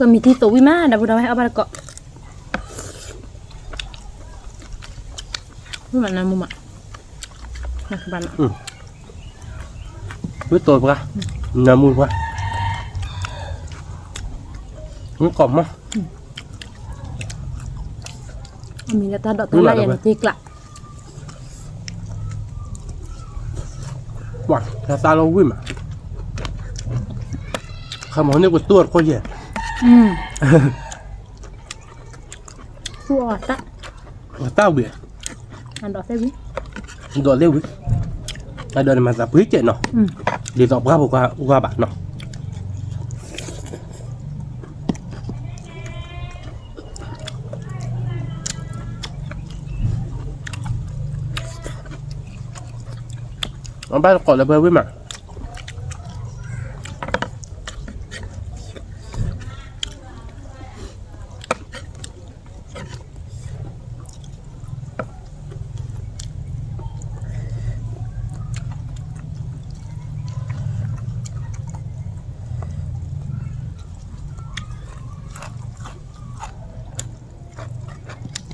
ကမံၤထံသိးဝံၣ်မး ဒီပုၢ်ဒီဝဲၢ် အီၣ်ဘၣ်တကိး, ဝံၣ်မးနၢမူမး, ဝံၣ်သိးပှၤ, နၢမူပှၤ, ဝံၣ်ကိးမး, အမံၤလၢတၢ်ဒိးတၢ်လၢယဲန့ၣ် က့ကျး, ပှၤ တၢ်သၣ်လၢဝံၣ်မး, ခါမီၤန့ၣ် ပတူၢ်တခိၣ်ယဲၢ်, သူၣ်အီၤတၢ်, တၢ်ဝံၣ်, အဒိးသ့ၣ်ဝံၣ်, ဒိးသ့ၣ်ဝံၣ်, အဒိးန့ၣ်မၤသးပှ့ၤကဲးနီၤ, ဒ်သိးပှၢ်ဖိခွါအိၣ်ဂၤဘၣ်နီၤ. အဘၣ်တကိးလၢပှဲၤဝံၣ်မး,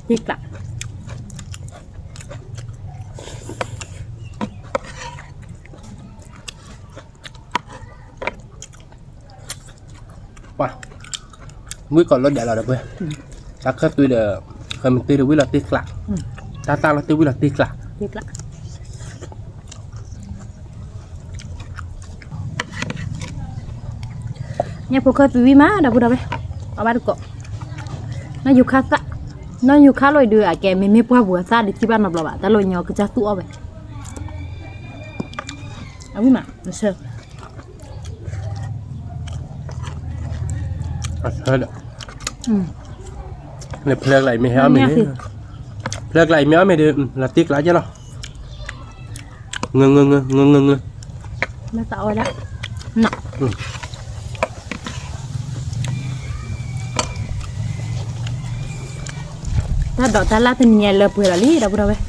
တ့ကျး ပှၤ ဝံၣ်ကီးလၢဒဲးလီၤဒီပုၢ်ဝဲၢ်, တၢ်ခၢၣ်သွံဒီး ဃဲမ့ၢ်တ့ဒီးဝံၣ်လီၤတ့ကျး, တၢ်သၣ်လီၤတ့ဝံၣ်လီၤတ့ကျး, ညၣ်ဖိခၢၣ်သွံဝံၣ်မး ဒီပုၢ်ဒီဝဲၢ်, အီၣ်ဘၣ်တကိး, နီၢ်ယူၤခါသၣ်, နီၢ်ယူၤခါလီၤအံၤဒုး အကဲမ့မ့ၢ်ပှၢ်ပူၤအသၣ်ဒုးထံၣ်ဘၣ်နီတဘျီဘၣ်, တၢ်လီၤညီကစၢ်သူၣ်အီၣ်ဝဲ, အဝံၣ်မး နဆၢ အဆၢဒီး နဖျၢၣ်ကျါအံၤမ့ၢ်ဟဲအီၣ်မ့ၤန့ၣ်, ဖျၢၣ်ကျါအံၤမ့ၢ်အီၣ်မ့ၤဒီး လီၤတ့ကျးကဲလီၤ, ငၢငၢငၢ ငၢငၢငၢ, မ့ၢ်သးအီၣ်ဝဲဒၣ်, တၢ်ဒိးတၢ်လၢ်တနံၤညါလၢပှဲၤလီၤလံ ဒီပုၢ်ဒီဝဲၢ်,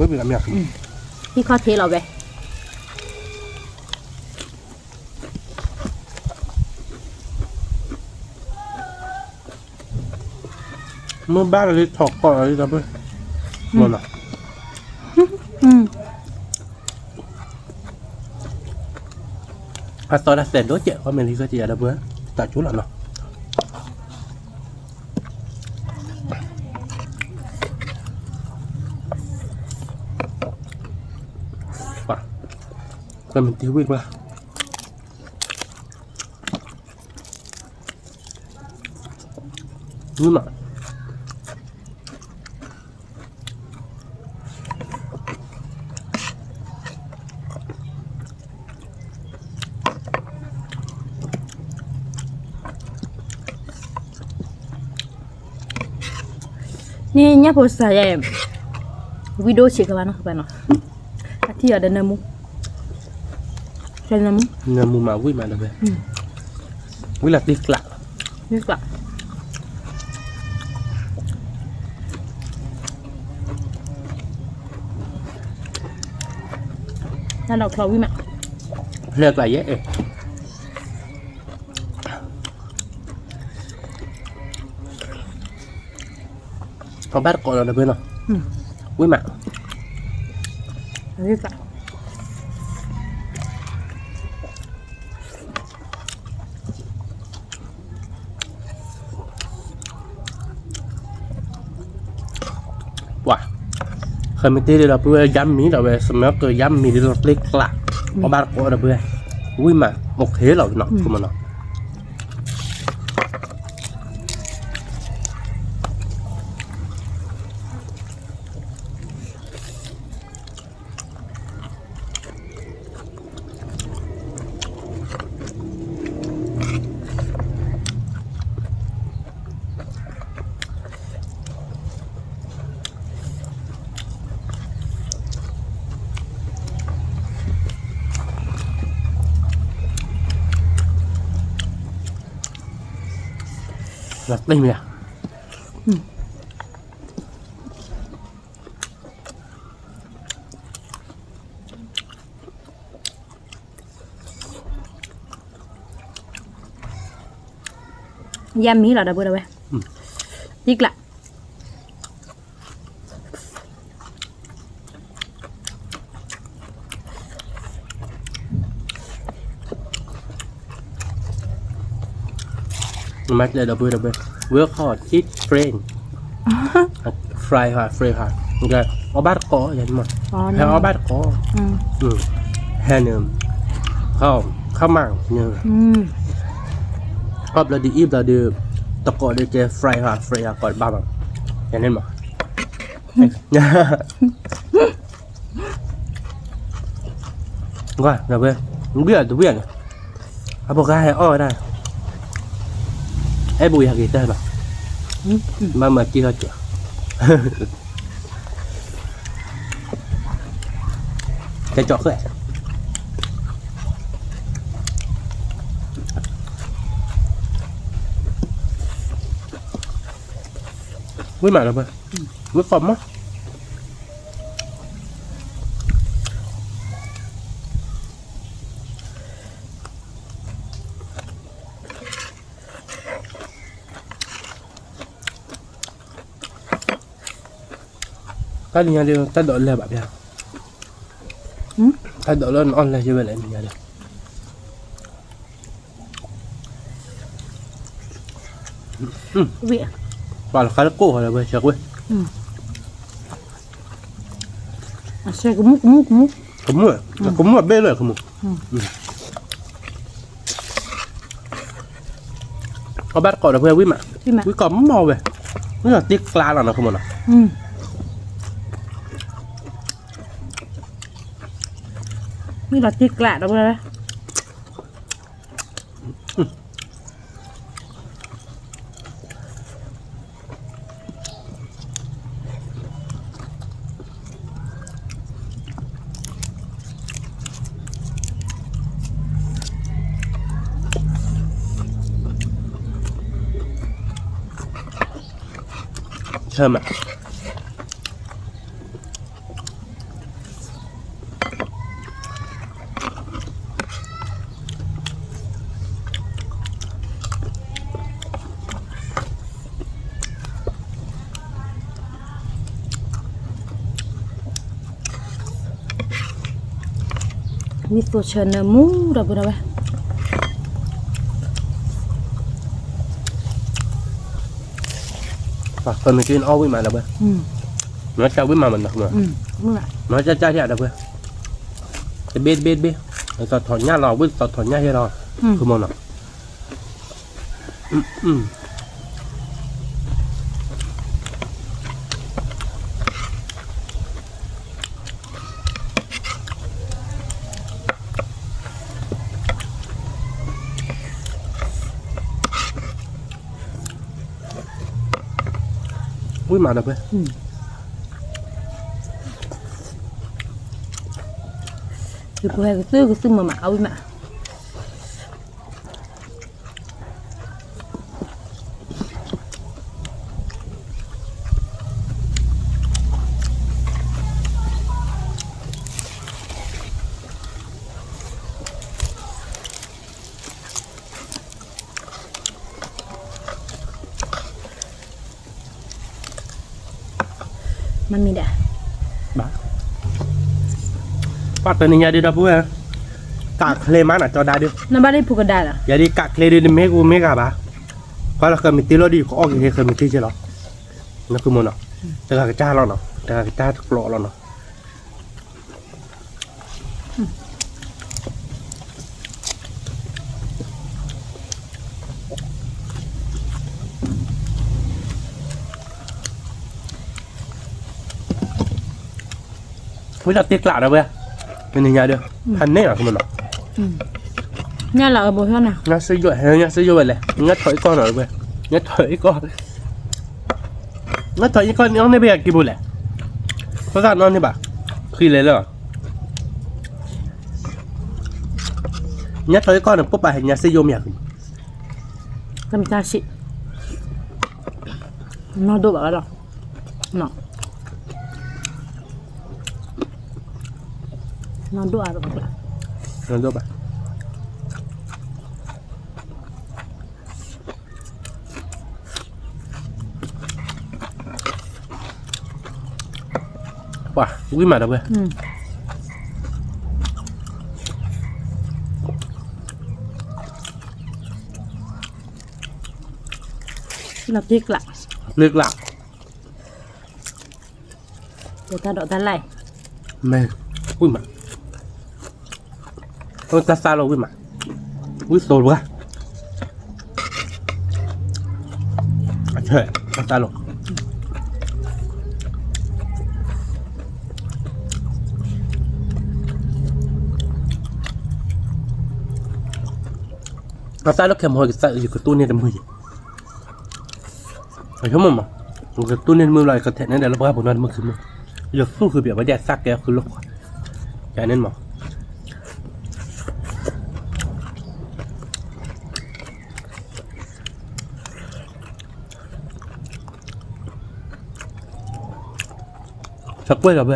ဟံၣ်ခီၣ်ထံးလီၤဝဲ မ့ၢ်ဘၣ်လၢထီၣ်ကီးလီၤလံ ဒီပုၢ်, အသီတၢ်သဲးဒိၣ်ကဲး အီၣ်မ့ၤလံကဲးယၤ ဒီပုၢ်, တၢ်ကၠူလီၤနီၤ, ပှၤ ကမ့ၢ်တ့ဝံၣ်ပှၤ မ့ၢ်မး န့ၣ်ညၣ်ဖိစးယဲၢ်, ဝံၣ်ဒိၣ်ဆံးကဘၣ်နီၤ ကဘၣ်နီၤ, အထံၣ်အီၤဒီးနၢမူ, နၢမူမးဝံၣ်မးဒီးဝဲ, ဝံၣ်လၢတ့ကျး, တ့ကျး, တၢ်ဒီးချီဝံၣ်မး, ဖျၢၣ်ကျးယဲၢ်အဲၣ် အီၣ်ဘၣ်တကိးလီၤဒီပုၢ်နီၤ, ဝံၣ်မး, ပှၤ ဃဲမ့ၢ်တ့ဒီး ဒီပုၢ်ဝဲၢ် ယါမံၤဒီးဝဲ စမၢကၢၤ ယါမံၤဒီး တ့ကျး, အီၣ်ဘၣ်တကိးဒီပုၢ်ဝဲၢ်, ဝံၣ်မး အိၣ်ခ့လီၤနီၤ ကမနီၤ လီၤတံၢ်မ့ၢ်ဧါ, ယါမံၤလီၤ ဒီပုၢ်ဒီဝဲၢ်, တံကျး မၤတလဲၣ်ဒီပုၢ်ဒီဝဲၢ်, ဝဲခီၣ် eat friend, fry hard, fry hard, အီၣ်ဘၣ်တကိး ယၤမး, ဟဲအီၣ်ဘၣ်တကိး, ဟဲန့ၣ်, ခီၣ်မးန့ၣ်, အီၣ်ဘျီဒုး အံၣ်ဘျီဒုး, တကိးဒုးကဲ fry hard, fry hard ကိးတဘၣ်ဘၣ်, ယၤန့ၣ်မး ကွၢ် ဒီပုၢ်ဝဲၢ်, ဝံၣ်အတဝံၣ်န့ၣ်, အဖိခွါဟဲအီၣ်ဝဲဒၣ်, အဲၣ်ဘူးယၤက့ၤတၢ်ဘၣ်, ဘၣ်မၤက့ၤထီၣ်ကၠီၤ, ကၠီၤဃဲၣ် ဝံၣ်မးလၢၤဘၣ်, ဝံၣ်ကိးမး. တၢ်နံၤညါဒီး တၢ်ဒိးလဲၢ်ဘၣ်ပျၢ်, တၢ်ဒိးလၢနအီၣ်လဲၢ်ယဲဝဲလဲၣ်နံၤညါဒီး, ပှၤလီၤဃာ်လၢကိၣ်ဃီလၢဝဲဆဲးကွ့, အဆဲးကမူၣ်ကမူၣ်ကမူၣ်, ကမူၣ်, ကမူၣ်အဘ့ၣ်လၢကမူၣ်, အဘၣ်တကိးဒီးဖဲဝံၣ်မး, ဝံၣ်ကီးမီၢ်ဝဲ, ဝံၣ်လီၤတ့ကျးလီၤနီၤ ကမူၣ်နီၤ, ဝံၣ်လီၤတ့ကျးဒီးဖဲ ဆၢမး မ့ၢ်သိးဆၢနၢမူဒီပုၢ်ဒီဝဲၢ်, ပှၤကမ့ၢ်က့ၤအီၣ်ဝံၣ်မးဒီပုၢ်ဝဲၢ်, မ့ၢ်ကဝံၣ်မးမးနီၤ, မ့ၢ်ကကၢ်ထံၣ်ဒီပုၢ်ဝဲၢ်, တဘ့ၣ်တဘ့ၣ်တဘ့ၣ်, သီၣ်ထီၣ်ညၣ်လီၤ ဝံၣ်သီၣ်ထီၣ်ညၣ်ယဲလီၤ, ဃုမီၤနီၤ ဝံၣ်မးဒီပုၢ်ဝဲၢ်, ယပှဲၤကသုၣ်ကသုၣ်မးမး အဝံၣ်မး မ့ၢ်မ့ၢ်ဒၣ်, ဘၣ်, ပှၤတနံၤညါဒုးဒီပုၢ်ဝဲၢ်, ကးချ့မးနၤကၠီဒါဒုး, နဘၣ်ဒ်ဖိကဒါလီၤ, ယၤဒ်ကးချ့ဒုး နမ့ၢ်ကမ့ၢ်ဂၤဘၣ်, ပှၤလၢဃၢၤမ့ၢ်တ့လီၤဒုး ကအီၣ်က့ၤဃၢၤမ့ၢ်တ့က့လီၤ, နကမီၤနီၤ, တဂၤကစၢ်လီၤနီၤ, တဂၤကစၢ်တကျိးလီၤနီၤ ဝံၤဒီးတ့ကျးဒီးဝဲ, တနံၤညါဒီး, ဖးန့ၢ်လီၤကမနီၤ, ညၣ်လီၤအဘိနီၤ, ညၣ်စ့ယိၣ်, ညၣ်စ့ယိၣ်ဝဲလဲၣ်, ညၣ်ထီၣ်အံၣ်ကီၢ်နီၤဝဲ, ညၣ်ထီၣ်အံၣ်ကီၢ်, ညၣ်ထီၣ်အံၣ်ကီၢ်န့ၣ် အီၣ်န့ၢ်ဘၣ်က့ၤဘိလဲၣ်, ဖိသၣ်နီၢ်န့ၢ်ဘၣ်, ဃံလဲၣ်လၢ ညၣ်ထီၣ်အံၣ်ကီၢ်န့ၣ် ပိၢ်ပာ်ဟဲညၣ်စ့ယိၣ်မ့ၢ်ဧါ, ကမတၢ်စံး, နီၢ်ဒိၣ်ဘၣ်လီၤ, နီၢ်ဒိၣ်အါ, နီၢ်ဒိၣ်ဘၣ် ပှၤဝံၣ်မးဒီးဝဲ, လီၤတ့ကျး, တ့ကျး, တၢ်ဒိးတၢ်လဲၢ်, မ့ၢ်, ဝံၣ်မး, တၢ်သၣ်လီၤဝံၣ်မး, ဝံၣ်သိလၢၤဘၣ် အဆၢ, အသၣ်လီၤ, အသၣ်လီၤခဲမီၤ ယကသူၣ်န့ၢ်တမုာ်ယံၤ, အဆိကမိၣ်မး, ယကသူၣ်န့ၢ်တမုာ်လီၤ ယကထဲးန့ၢ်ဒီးလၢပှၢ်ပူၤနီတမုာ်ခံမုာ်, ယသူၣ်ဃုာ်ပၠးဝဲဒၣ်သၣ်ကဲဃုလိာ်, ယၤန့ၣ်မး ဆၢကွဲၢ်လီၤဖဲ, ဝ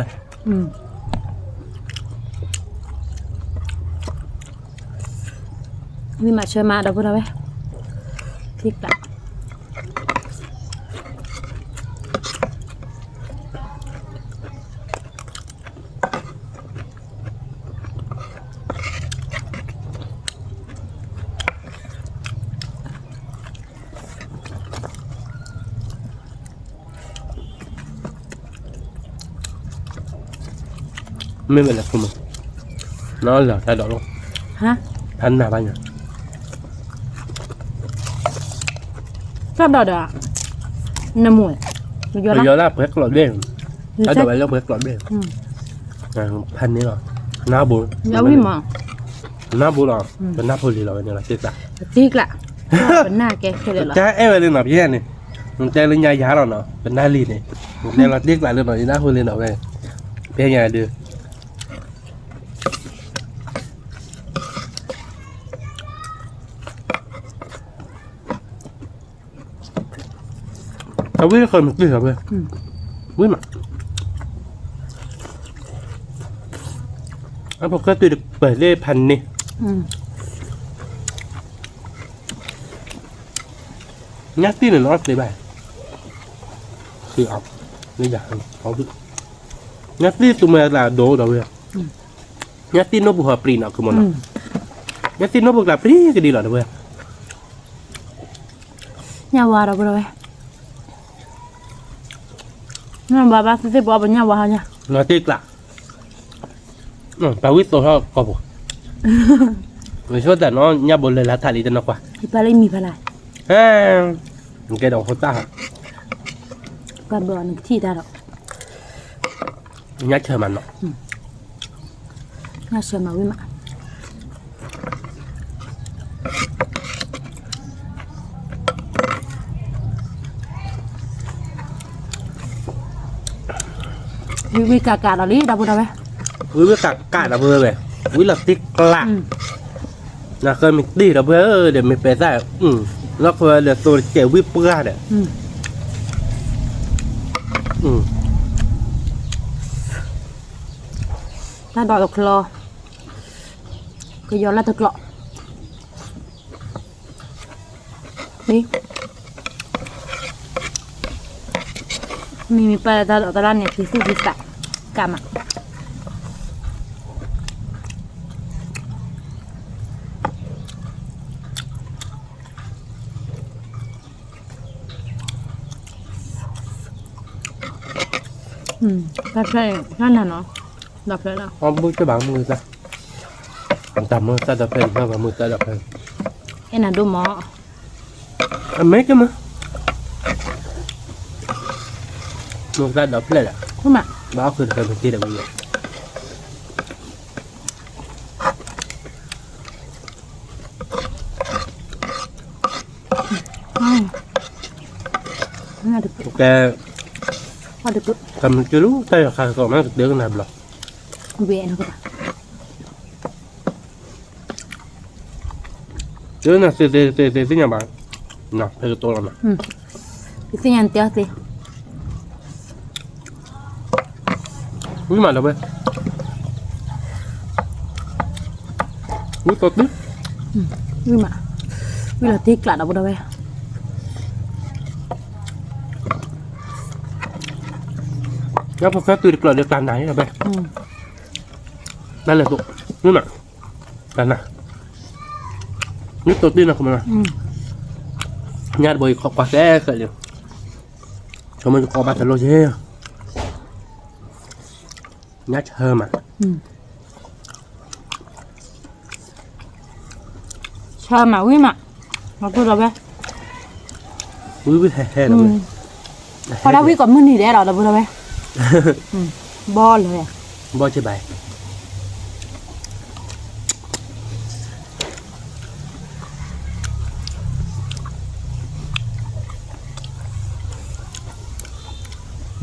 ံၣ်မးဆၢမးဒီပုၢ်ဒီဝဲၢ်, သံကျး တၢ် မ့ၢ်ဝဲလဲၤခိၣ်မး, နီၢ်လီၤတၢ်ဒိးလီၤ, ဖးနးဘၣ်ညါ, တၢ်ဒိးဒီး, နမိၢ်, ပယီၤလၢပှဲၤကျိးဒ့ၣ်, တၢ်ဒိးဝဲလၢပှဲၤကျိးဒ့ၣ်, ဖးန့ၢ်လီၤ, နၢ်ဘိ, နၢ်ဘိလီၤ, ပနၢ်ဖိလံၤလီၤဝဲန့ၣ်လီၤ, တ့ကျး, ပနၢ်ကဲခဲလၢာ်လီၤ, တၢ်အဲၣ်ဝဲလံနီၤ ပယဲၢ်န့ၣ်, နတဲလၢညါယၤလီၤနီၤ ပနၢ်လံၤန့ၣ်, နတဲလီၤတ့ကျးလၢနီၤ ယနၢ်ဖိလံၤနီၤဝဲ, ပယဲၢ်ညါဒုး အဝဲတဃၢၤမ့ၢ်တ့ၢ်လီၤဝဲ, ဝံၤမး, အဖိၣ်ဃဲတုၤတပၢၢ်လၢဖးန့ၣ်, ညၣ်တံၢ်န့ၣ်နီၢ်သ့ဘၣ်, လၢယၤ, ညၣ်တံၢ်သူမၤကျးဒိၣ်ဒီးဝဲ, ညၣ်တံၢ်နိၣ်ပူၤဟီပြံနီၤ ကမီၤနီၤ, ညၣ်တံၢ်နိၣ်ပူၤကျးပြံကဒံလီၤဒီးဝဲ, ညၣ်ဝါဒီးပဒီးဝဲ, ညၣ်ဝါဘၣ်သ့ၣ်သ့ၣ်ပအီၣ်ပညၣ်ဝါဟီညါ, နီၢ်တ့ကျး, ပှၤဝံသိးထီၣ်ကီၢ်ပူၤ, မ့ၢ်ဆိတၢ်နီၢ် ညၣ်ဘိလဲၤလၢထးလံတနီၤကွၢ်, ယပၢ်လၢယမံၤဖးလဲၣ်, ကဲဒီးဖိတၢ်ဟး, ပှၤဘျီနကထံၣ်တၢ်ဒီး, ညၣ်ဆၢမးနီၤ, ညၣ်ဆၢမးဝံၤမး ဝံၤဝံၤကးကးဒီးလံ ဒီပုၢ်ဒီဝဲၢ်, ဝံၤဝံၤကးကးဒီပုၢ်ဝဲၢ်, ဝံၤလီၤတ့ကျး, နဃၢမ့ၢ်တ့ၢ်ဒီပုၢ်ဝဲၢ်ဧၢ ဒီးမ့ၢ်ပဲာ်သၣ်, လီၢ်ခဝဲဒီးသိတစဲးဝံၤပှၢ်ဒီး, တၢ်ဒိးတကျီ, ကယီၤလၢတကျီ မ့မ့ၢ်ပၢ်တၢ်ဒိးတလါန့ၣ် သံသူၣ်သံသး ကးမး, တၢ်ဖျၢၣ်န့ၣ် တၢ်နၤနီၤ, ဒီးဖျၢၣ်လီၤ, အီၣ်ဘုၣ်ကၢဘၣ်မုၢ်သၣ်, တၢ်မုၢ်သၣ်ဒီးဖျၢၣ် မုၢ်သၣ်ဒီးဖျၢၣ်, အဲၣ်နၤဒိၣ်မး အမဲကမၢ်, မိၢ်သၣ်ဒီးဖျၢၣ်ဒီး, ဘၣ်အီၣ်ခုတဖျၢၣ်မ့ၢ်တ့ၢ်ဒီးဝံၤလီၤ, ကဲ, ကမၤကလူတၢ်ယီၤခါကီးမးကတၢၢ်ကနၣ်ဘျီ, ဝဲ ကနၣ်သ့သ့သ့သ့ၣ်ညါဘၣ်, ဖဲကတိၤလီၤမး, သ့ၣ်ညါနတဲအီၤသ့, ဝံၤမးဒီပုၢ်ဝဲၢ်, ဝံၤသိးတု, ဝံၤမး, ဝံၤလီၤတ့ကျးဒီပုၢ်ဒီဝဲၢ်, ညၣ်ဖိဃဲတုၤတကျီဒီးကျးနၤဒီပုၢ်ဝဲၢ်, နလဲၤသိး, ဝံၤမး, ကျးနၤ, ဝံၤသိးတုနီၤကမၤ, ညၣ်တဘိယူၢ်ခီကွၢ်ဃဲဃဲလံ, ဆိကမိၣ်ယကီးဘၣ်တလိၣ်ယဲ, ညၣ်ဆၢမး, ဆၢမးဝံၤမး, ဒီပုၢ်ဒီဝဲၢ်, ဝံၤဝံၤဟဲဟဲလီၤ, ဖီဒၣ်ဝံၤကီးမုၢ်နံၤဒဲးဒီး ဒီပုၢ်ဒီဝဲၢ်, ဘီလၢ, ဘီကဘၣ်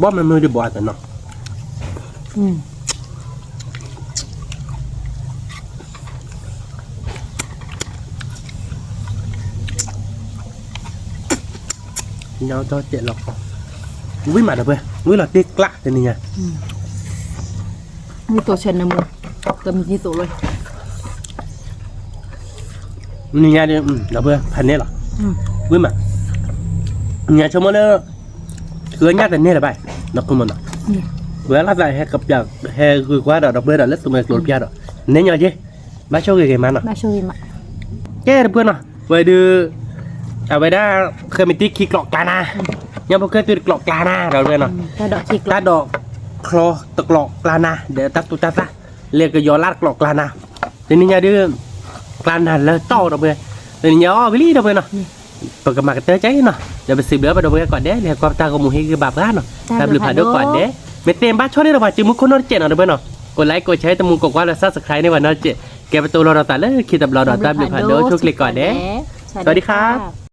ဘီမ့ၢ်မုၢ်ဒံးဘီအသးနီၤ, ညါထီၣ်တဲာ်လီၤ, ဝံၤမးဒီပုၢ်ဝဲၢ်, ဝံၤလီၤတ့ကျးတနံၤညါ, ဝံၤသိးဆဲးနၢမူ, တမံၤသံသိးလီၤ, နံၤညါဒီး ဒီပုၢ်ဝဲၢ်ဖးန့ၣ်လီၤ, ဝံၤမး, နံၤညါဆိကမိၣ်လၢ ဃုညၣ်တန့ၢ်လၢၤဘၣ်, ဒီးခိၣ်မနီၤ, ဝဲလၢသးဟဲကပျး ဟဲဂုာ်ကွၢ်ဒီး ဒီပုၢ်ဝဲၢ်ဒီးလၢသူမွဲကျိတပျၢ်ဒီး, နဲညါက့, ဘၣ်ဆိၣ်ဂ့ၤဂ့ၤမးနီၤ, ကဲဒီပုၢ်ဝဲၢ်နီၤ, ဝဲဒုး, အဝဲဒၣ်, ဃဲမ့ၢ်တ့ၢ်ခံကျိးကျါနၤ, ညၣ်ဖိဃဲတုၤတကျိးကျါနၤ ဒီပုၢ်ဝဲၢ်နီၤ, တၢ်ဒိး ချီတကျိးကျါနၤ ဒီးတၢ်သူတၢ်သၣ် လဲၤကယီၤလၢ်တကျိးကျါနၤ, တနံၤညါဒုး ကျါနၤလၢတီၢ်ဒီပုၢ်ဝဲၢ်, တနံၤညါအီၣ်ဝံၤလံဒီပုၢ်ဝဲၢ်နီၤ, ပကမၤကတၢၢ်ကဲအံၤနီၤ, ဒီးပစံးဘျုးဘၣ်ဒီပုၢ်ဝဲၢ်ကိးဂၤဒဲး လဲၤကွၢ်ပတၢ်ဂီၤမူဟ့ၣ်ဂံၢ်ဘါပှၤနီၤ, တၢ်ဘျုးဖးဒိၣ်ကိးဂၤဒဲး, မ့ၢ်သ့ဘၣ်ဆီန့ၣ်ဒီးပှၤစုမုၢ်ခိၣ်နီၢ်တစဲးနီၤဒီပုၢ်ဝဲၢ်နီၤ, ကိး like ကိး share တမူကိးကွၢ်လၢ subscribe န့ၢ်ပှၤနီတစဲး, ကဲပတိလီၤဒီးသးလၢခံတဘျီဒီး တၢ်ဘျုးဖးဒိၣ်ဆိၣ်ဂ့ၤကိးဂၤဒဲး, สวัสดีค่ะ